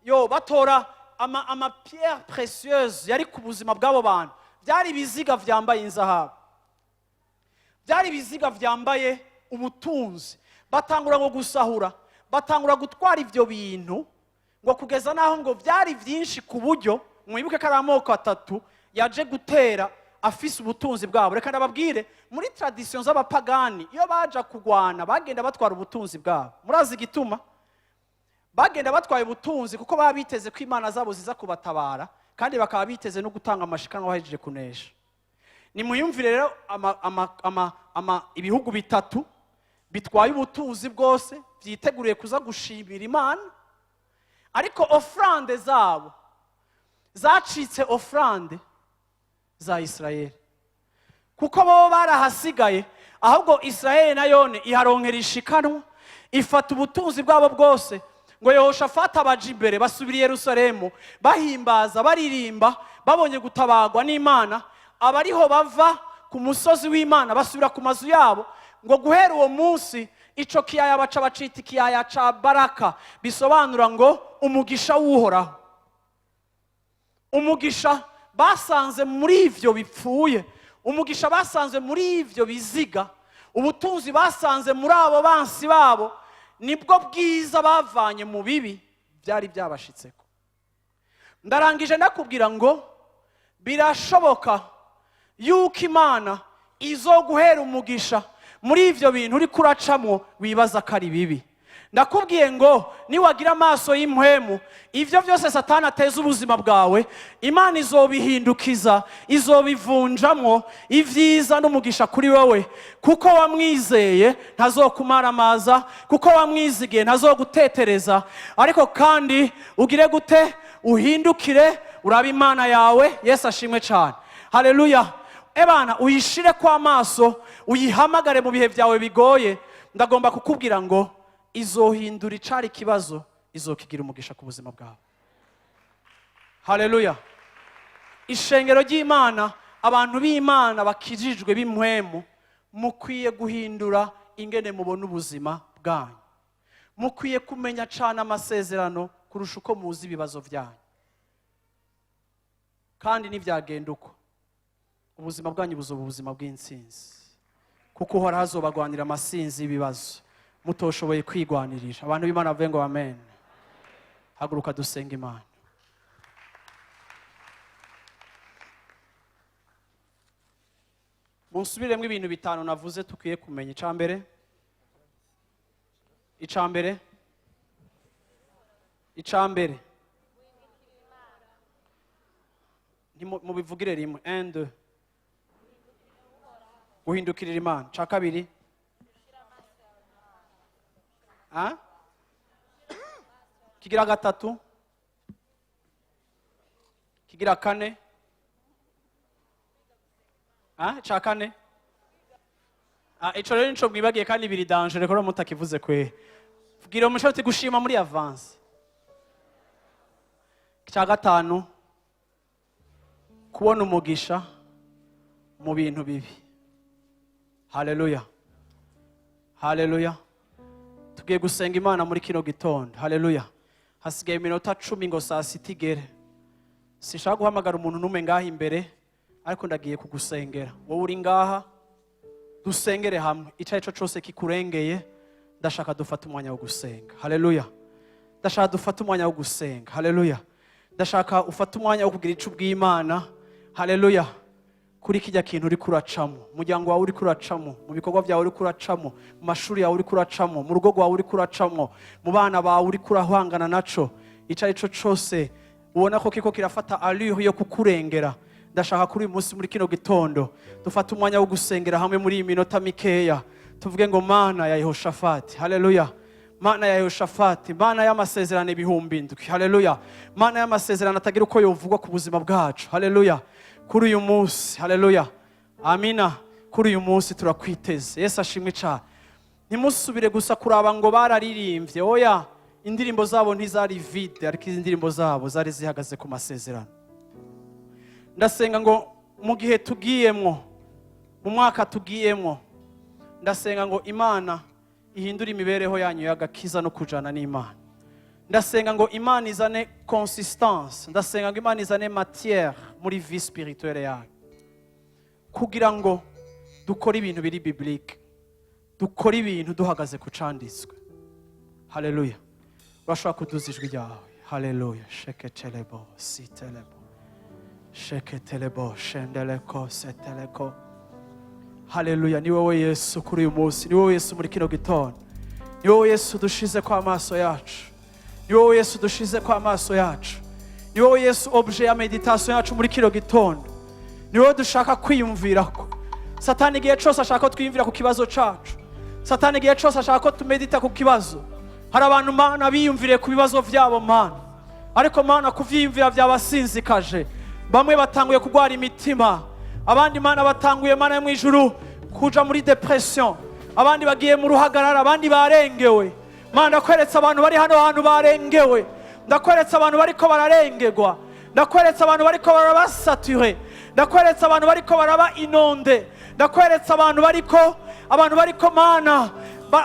yo batora ama pierre précieuse yari ku buzima bw'abo bantu. Byari ibiziga vyambaye inzahabu, byari ibiziga vyambaye ubutunzi. Batangura ngo gusahura, batangura gutwara ivyo bintu, ngo kugeza n'aho ngo byari byinshi ku buryo, mwibuke ko ari amoko atatu yaje gutera afise ubutunzi bwabo. Reka ndababwire, muri tradition z'abapagani, iyo baja kugwana bagenda batwara ubutunzi bwabo. Murazi igituma bagenda batwaye ubutunzi? Kuko baba biteze ko imana zabo ziza kubatabara, kandi bakaba biteze no gutanga amashikanwa bahejeje kunesha. Nimuyumvire rero ibihugu bitatu bitwaye ubutunzi bwose, byiteguriye kuza gushimira Imana, ariko offrande zabo zacitse offrande za Isirayeli, kuko bo barahasigaye. Ahubwo Israheli nayone iharonkera ishikanwa, ifata ubutunzi bwabo bwose. Ngo Yehoshafati abaja imbere, basubira i Yerusalemu bahimbaza, baririmba, babonye gutabagwa n'Imana. Abariho bava ku musozi w'Imana basubira ku mazu yabo. Ngo guhera uwo munsi ico kiyaya baca bacita ikiyaya ca Baraka, bisobanura ngo umugisha w'Uhoraho. Umugisha basanze muri ivyo bipfuye, umugisha basanze muri ivyo biziga, ubutunzi basanze muri abo bansi babo, nibwo bwiza bavanye mu bibi byari byabashitseko. Ndarangije, ndakubwira ngo birashoboka yuko Imana izoguhera umugisha muri ivyo bintu uri kuracamwo wibaza ko ari bibi. Ndakubwiye ngo niwagira amaso y'impwemu, ivyo byose Satani ateza ubuzima bwawe, Imana izobihindukiza, izobivunjamwo ibyiza n'umugisha kuri wowe, kuko wamwizeye ntazokumaramaza, kuko wamwizigiye ntazogutetereza. Ariko kandi ugire gute? Uhindukire urabe Imana yawe. Yesu ashimwe cyane, haleluya. Ebana uyishire kwa amaso, uyihamagare mu bihe byawe bigoye. Ndagomba kukubwira ngo izohindura icari ikibazo, izokigira umugisha ku buzima bwawe. Haleluya. Ishengero ry'Imana, abantu b'Imana bakijijwe b'impwemu, mukwiye guhindura ingene mubona ubuzima bwanyu. Mukwiye kumenya cyane amasezerano kurusha uko muzi ibibazo byanyu. Kandi ntibyagenda uko, ubuzima bwanyu buzoba ubuzima bw'intsinzi, kuko Uhoraho azobagwanira amasinzi y'ibibazo mutoshoboye kwigwanirira. Abantu b'Imana bavuge ngo amen. Haguruka dusenga Imana. Munsubiremo ibintu bitanu navuze tukwiye kumenya. Icya mbere, icya mbere, icya mbere, mubivugire rimwe: un, deux. Guhindukirira Imana. Icya kabiri. Ah? Kigira gatatu, kigira kane. Ah, icya kane. Ah, ico rero nico mwibagiye kandi biri danger rero mutakivuze kwe. Bwira umushobora uti gushima muri avance. Icya gatanu, kubona umugisha mu bintu bibi. Haleluya, haleluya. Tugiye gusenga Imana muri kino gitondo. Haleluya. Hasigaye iminota 10 ngo saa sita igere. Sinshaka guhamagara umuntu n'umwe ngaha imbere, ariko ndagiye kugusengera wowe uri ngaha. Dusengere hamwe. Icyo ari cyo cyose kikurengeye, ndashaka dufate umwanya wo gusenga. Haleluya. Ndashaka dufate umwanya wo gusenga. Haleluya. Ndashaka ufate umwanya wo kugira icyo ubwiye Imana. Haleluya. Kuri kijya kintu uri kuracamo, umuryango wawe uri kuracamo, mu bikorwa byawe uri kuracamo, mu mashuri yawe uri kuracamo, mu rugo rwawe uri kuracamo, mu bana bawe uri kurahangana naco, icyo ari cyo cyose ubona ko kiko kirafata allure yo kukurengera, ndashaka kuri uyu munsi, muri kino gitondo, dufate umwanya wo gusengera hamwe muri iyi minota mikeya. Tuvuge ngo: Mana ya Yehoshafati, haleluya, Mana ya Yehoshafati, Mana y'amasezerano 7000, haleluya, Mana y'amasezerano atagira uko yovugwa ku buzima bwacu, haleluya, kuri uyu munsi, haleluya, amina, kuri uyu munsi turakwiteze. Yesu ashimwe cyane. Ntimusubire gusa kuraba ngo bararirimbye. Oya, indirimbo zabo ntizari vide, ariko izi ndirimbo zabo zari zihagaze ku masezerano. Ndasenga ngo mu gihe tugiyemwo, mu mwaka tugiyemwo, ndasenga ngo Imana ihindure imibereho yanyu y'agakiza no kujana n'Imana. Ndasenga ngo Imana izane consistance, ndasenga ngo Imana izane matière muri vie spirituelle yanyu, kugira ngo dukore ibintu biri biblique, dukore ibintu duhagaze ku canditswe. Haleluya. Urashobora kuduza ijwi ryawe. Haleluya. Sheketelebo sitelebo sheketelebo shendeleko seteleko. Haleluya. Ni wowe Yesu kuri uyu munsi, ni wowe Yesu muri kino gitondo, ni wowe Yesu dushize ko amaso yacu, ni wowe Yesu dushize ko amaso yacu, ni wowe Yesu objet ya méditation yacu muri kino gitondo, ni wowe dushaka kwiyumvirako. Satani igihe cyose ashaka ko twiyumvira ku kibazo cacu. Satani igihe cyose ashaka ko tumedita ku kibazo. Hari abantu, Mana, biyumviriye ku bibazo byabo, Mana, ariko Mana, kuvyiyumvira byabasinzikaje. Bamwe batanguye kurwara imitima, abandi, Mana, batanguye, Mana yo mu ijuru. Kuja muri dépression, abandi bagiye mu ruhagarara, abandi barengewe. Mana, ndakweretse abantu bari hano hantu barengewe, ndakweretse abantu bariko bararengerwa, ndakweretse abantu bariko baraba saturés, ndakweretse abantu bariko baraba inondés, ndakweretse abantu bariko, Mana,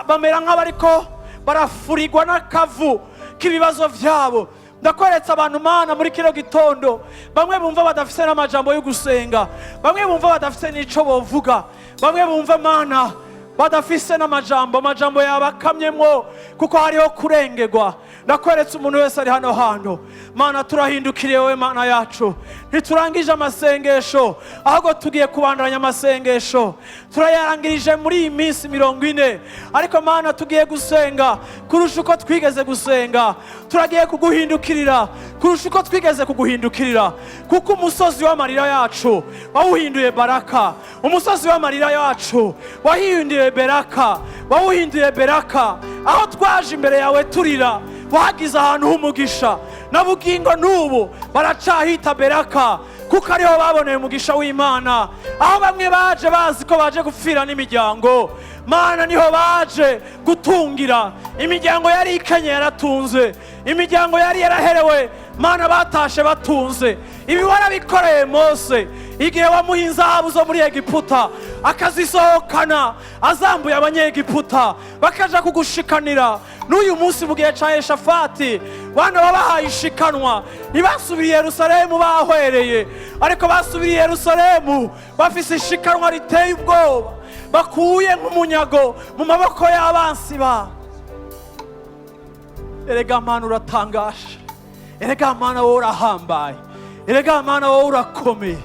bamera nk'abariko barafurirwa n'akavu k'ibibazo vyabo. Ndakweretse abantu, Mana, muri kino gitondo, bamwe bumva badafise n'amajambo yo gusenga, bamwe bumva badafise n'ico bovuga, bamwe bumva, Mana, badafise n'amajambo, amajambo yabakamyemwo kuko hariho kurengerwa. Ndakweretse umuntu wese ari hano hantu. Mana, turahindukiriye wowe Mana yacu. Ntiturangije amasengesho, ahubwo tugiye kubandanya amasengesho. Turayarangirije muri iyi minsi 40, ariko Mana, tugiye gusenga kurusha uko twigeze gusenga. Turagiye kuguhindukirira kurusha uko twigeze kuguhindukirira, kuko umusozi w'amarira yacu wawuhinduye baraka. Umusozi w'amarira yacu wahinduye beraka, wawuhinduye beraka. Aho twaje imbere yawe turira, wahagize ahantu h'umugisha. Na bugingo n'ubu baracahita Beraka, kuko ariho baboneye umugisha w'Imana. Aho bamwe baje bazi ko baje gupfira n'imiryango, Mana, niho baje gutungira imiryango. Yari ikenye yaratunze, imiryango yari yaraherewe, Mana, batashe batunze. Ibi warabikoreye Mose igihe wamuha inzahabu zo muri Egiputa, akazisohokana azambuye Abanyegiputa, bakaja kugushikanira. N'uyu munsi mu gihe ca Yeshafati, bana wabahaye ishikanwa. Ntibasubiriye Yerusalemu bahwereye, ariko basubiriye Yerusalemu bafise ishikanwa riteye ubwoba, bakuye nk'umunyago mu maboko y'abansi babo. Erega Mana, uratangaje. Erega Mana, wowe urahambaye. Erega Mana, wowe urakomeye.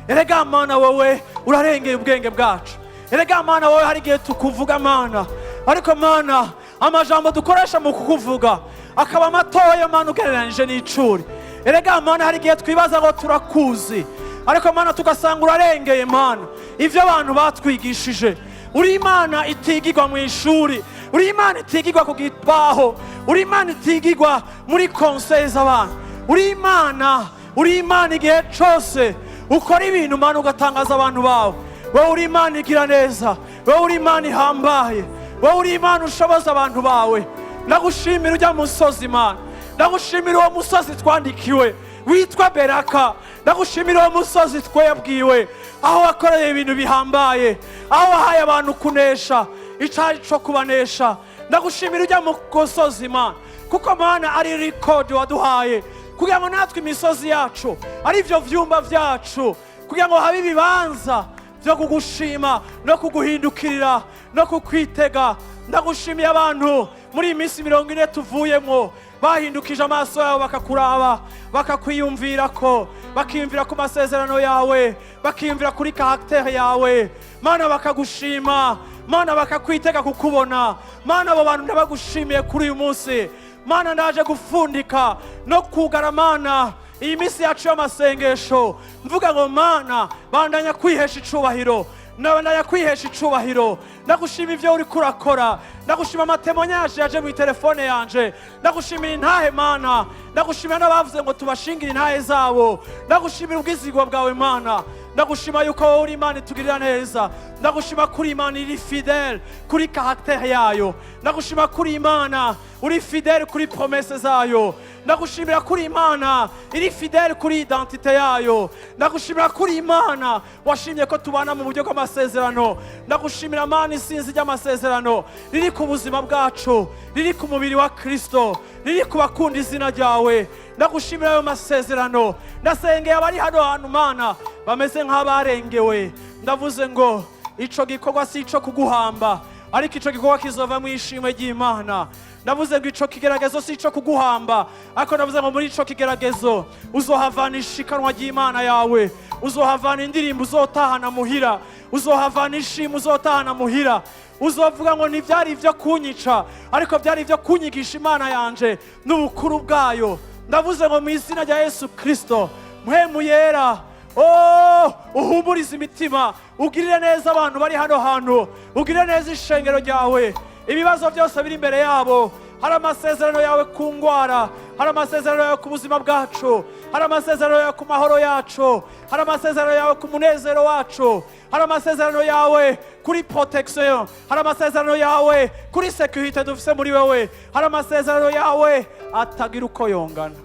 Erega Mana, wowe urarengeye ubwenge bwacu. Erega Mana, wowe hari igihe tukuvuga, Mana, ariko Mana, amajambo dukoresha mu kukuvuga akaba matoya, Mana, ugereranyije n'icuri. Erega Mana, hari igihe twibaza ngo turakuzi, ariko Mana, tugasanga urarengeye, Mana, ibyo abantu batwigishije. Uri Imana itigirwa mu ishuri, uri Imana itigirwa ku gipaho, uri Imana itigirwa muri conseils z'abantu. Uri Imana, uri Imana igihe cyose ukora ibintu, Mana, ugatangaza abantu bawe. Wowe uri Imana igira neza, wowe uri Imana ihambaye, wowe uri Imana ushoboza abantu bawe. Ndagushimira ujya musozi, Mana. Ndagushimira uwo musozi twandikiwe witwa Beraka. Ndagushimira uwo musozi twebwiwe, aho wakoreye ibintu bihambaye, aho wahaye abantu kunesha icari co kubanesha. Ndagushimira ujya mu musozi, Mana, kuko, Mana, ari record waduhaye kugira ngo natwe imisozi yacu ari ibyo vyumba vyacu, kugira ngo habe ibibanza byo kugushima no kuguhindukirira no kukwitega. Ndagushimiye abantu muri iyi minsi 40 tuvuyemo bahindukije amaso yabo, bakakuraba, bakakwiyumvira ko, bakiyumvira ku masezerano yawe, bakiyumvira kuri caractère yawe, Mana, bakagushima, Mana, bakakwitega kukubona. Mana, abo bantu ndabagushimiye kuri uyu munsi. Mana, ndaje gufundika no kugara, Mana, iyi minsi yacu y'amasengesho, mvuga ngo: Mana, bandanya kwihesha icubahiro, bandanya kwihesha icubahiro. Ndagushima ibyo uri kurakora, ndagushima ama témoignages yaje mu telefone yanje, ndagushimira intahe, Mana, ndagushimira n'abavuze ngo tubashingire intahe zabo. Ndagushimira ubwizigwa bwawe, Mana. Ndagushima yuko wowe uri Imana itugirira neza. Ndagushima kuri Imana iri fidèle kuri caractère yayo. Ndagushima kuri Imana uri fidèle kuri promesses zayo. Ndagushimira kuri Imana iri fidèle kuri identité yayo. Ndagushimira kuri Imana washimye ko tubana mu buryo bw'amasezerano. Ndagushimira, Mana, isinzi ry'amasezerano riri ku buzima bwacu, riri ku mubiri wa Kristo, riri ku bakunda izina ryawe. Ndagushimira ayo masezerano. Ndasengeye abari hano hantu, Mana, bameze nk'abarengewe. Ndavuze ngo ico gikorwa si ico kuguhamba, ariko ico gikorwa kizova mu ishimwe ry'Imana. Ndavuze ngo ico kigeragezo si ico kuguhamba, ariko ndavuze ngo muri ico kigeragezo uzohavana ishikanwa ry'Imana yawe, uzohavana indirimbo uzotahana muhira, uzohavana ishimwe uzotahana muhira. Uzovuga ngo ntibyari ibyo kunyica, ariko byari ibyo kunyigisha Imana yanje n'ubukuru bwayo. Ndavuze ngo mu izina rya Yesu Kirisito, Mpwemu Yera, oh, uhumurize imitima, ugirire neza abantu bari hano hantu, ugirire neza ishengero ryawe. Ibibazo byose biri imbere yabo, hari amasezerano yawe ku ngwara. Hari amasezerano yawe ku buzima bwacu, hari amasezerano yawe ku mahoro yacu, hari amasezerano yawe ku munezero wacu, hari amasezerano yawe kuri protection, hari amasezerano yawe kuri sécurité dufise muri wewe, hari amasezerano yawe atagira uko yongana,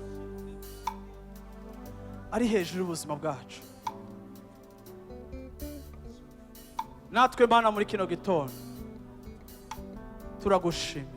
ari hejuru y'ubuzima bwacu. Natwe, Mana, muri kino gitondo turagushimiye.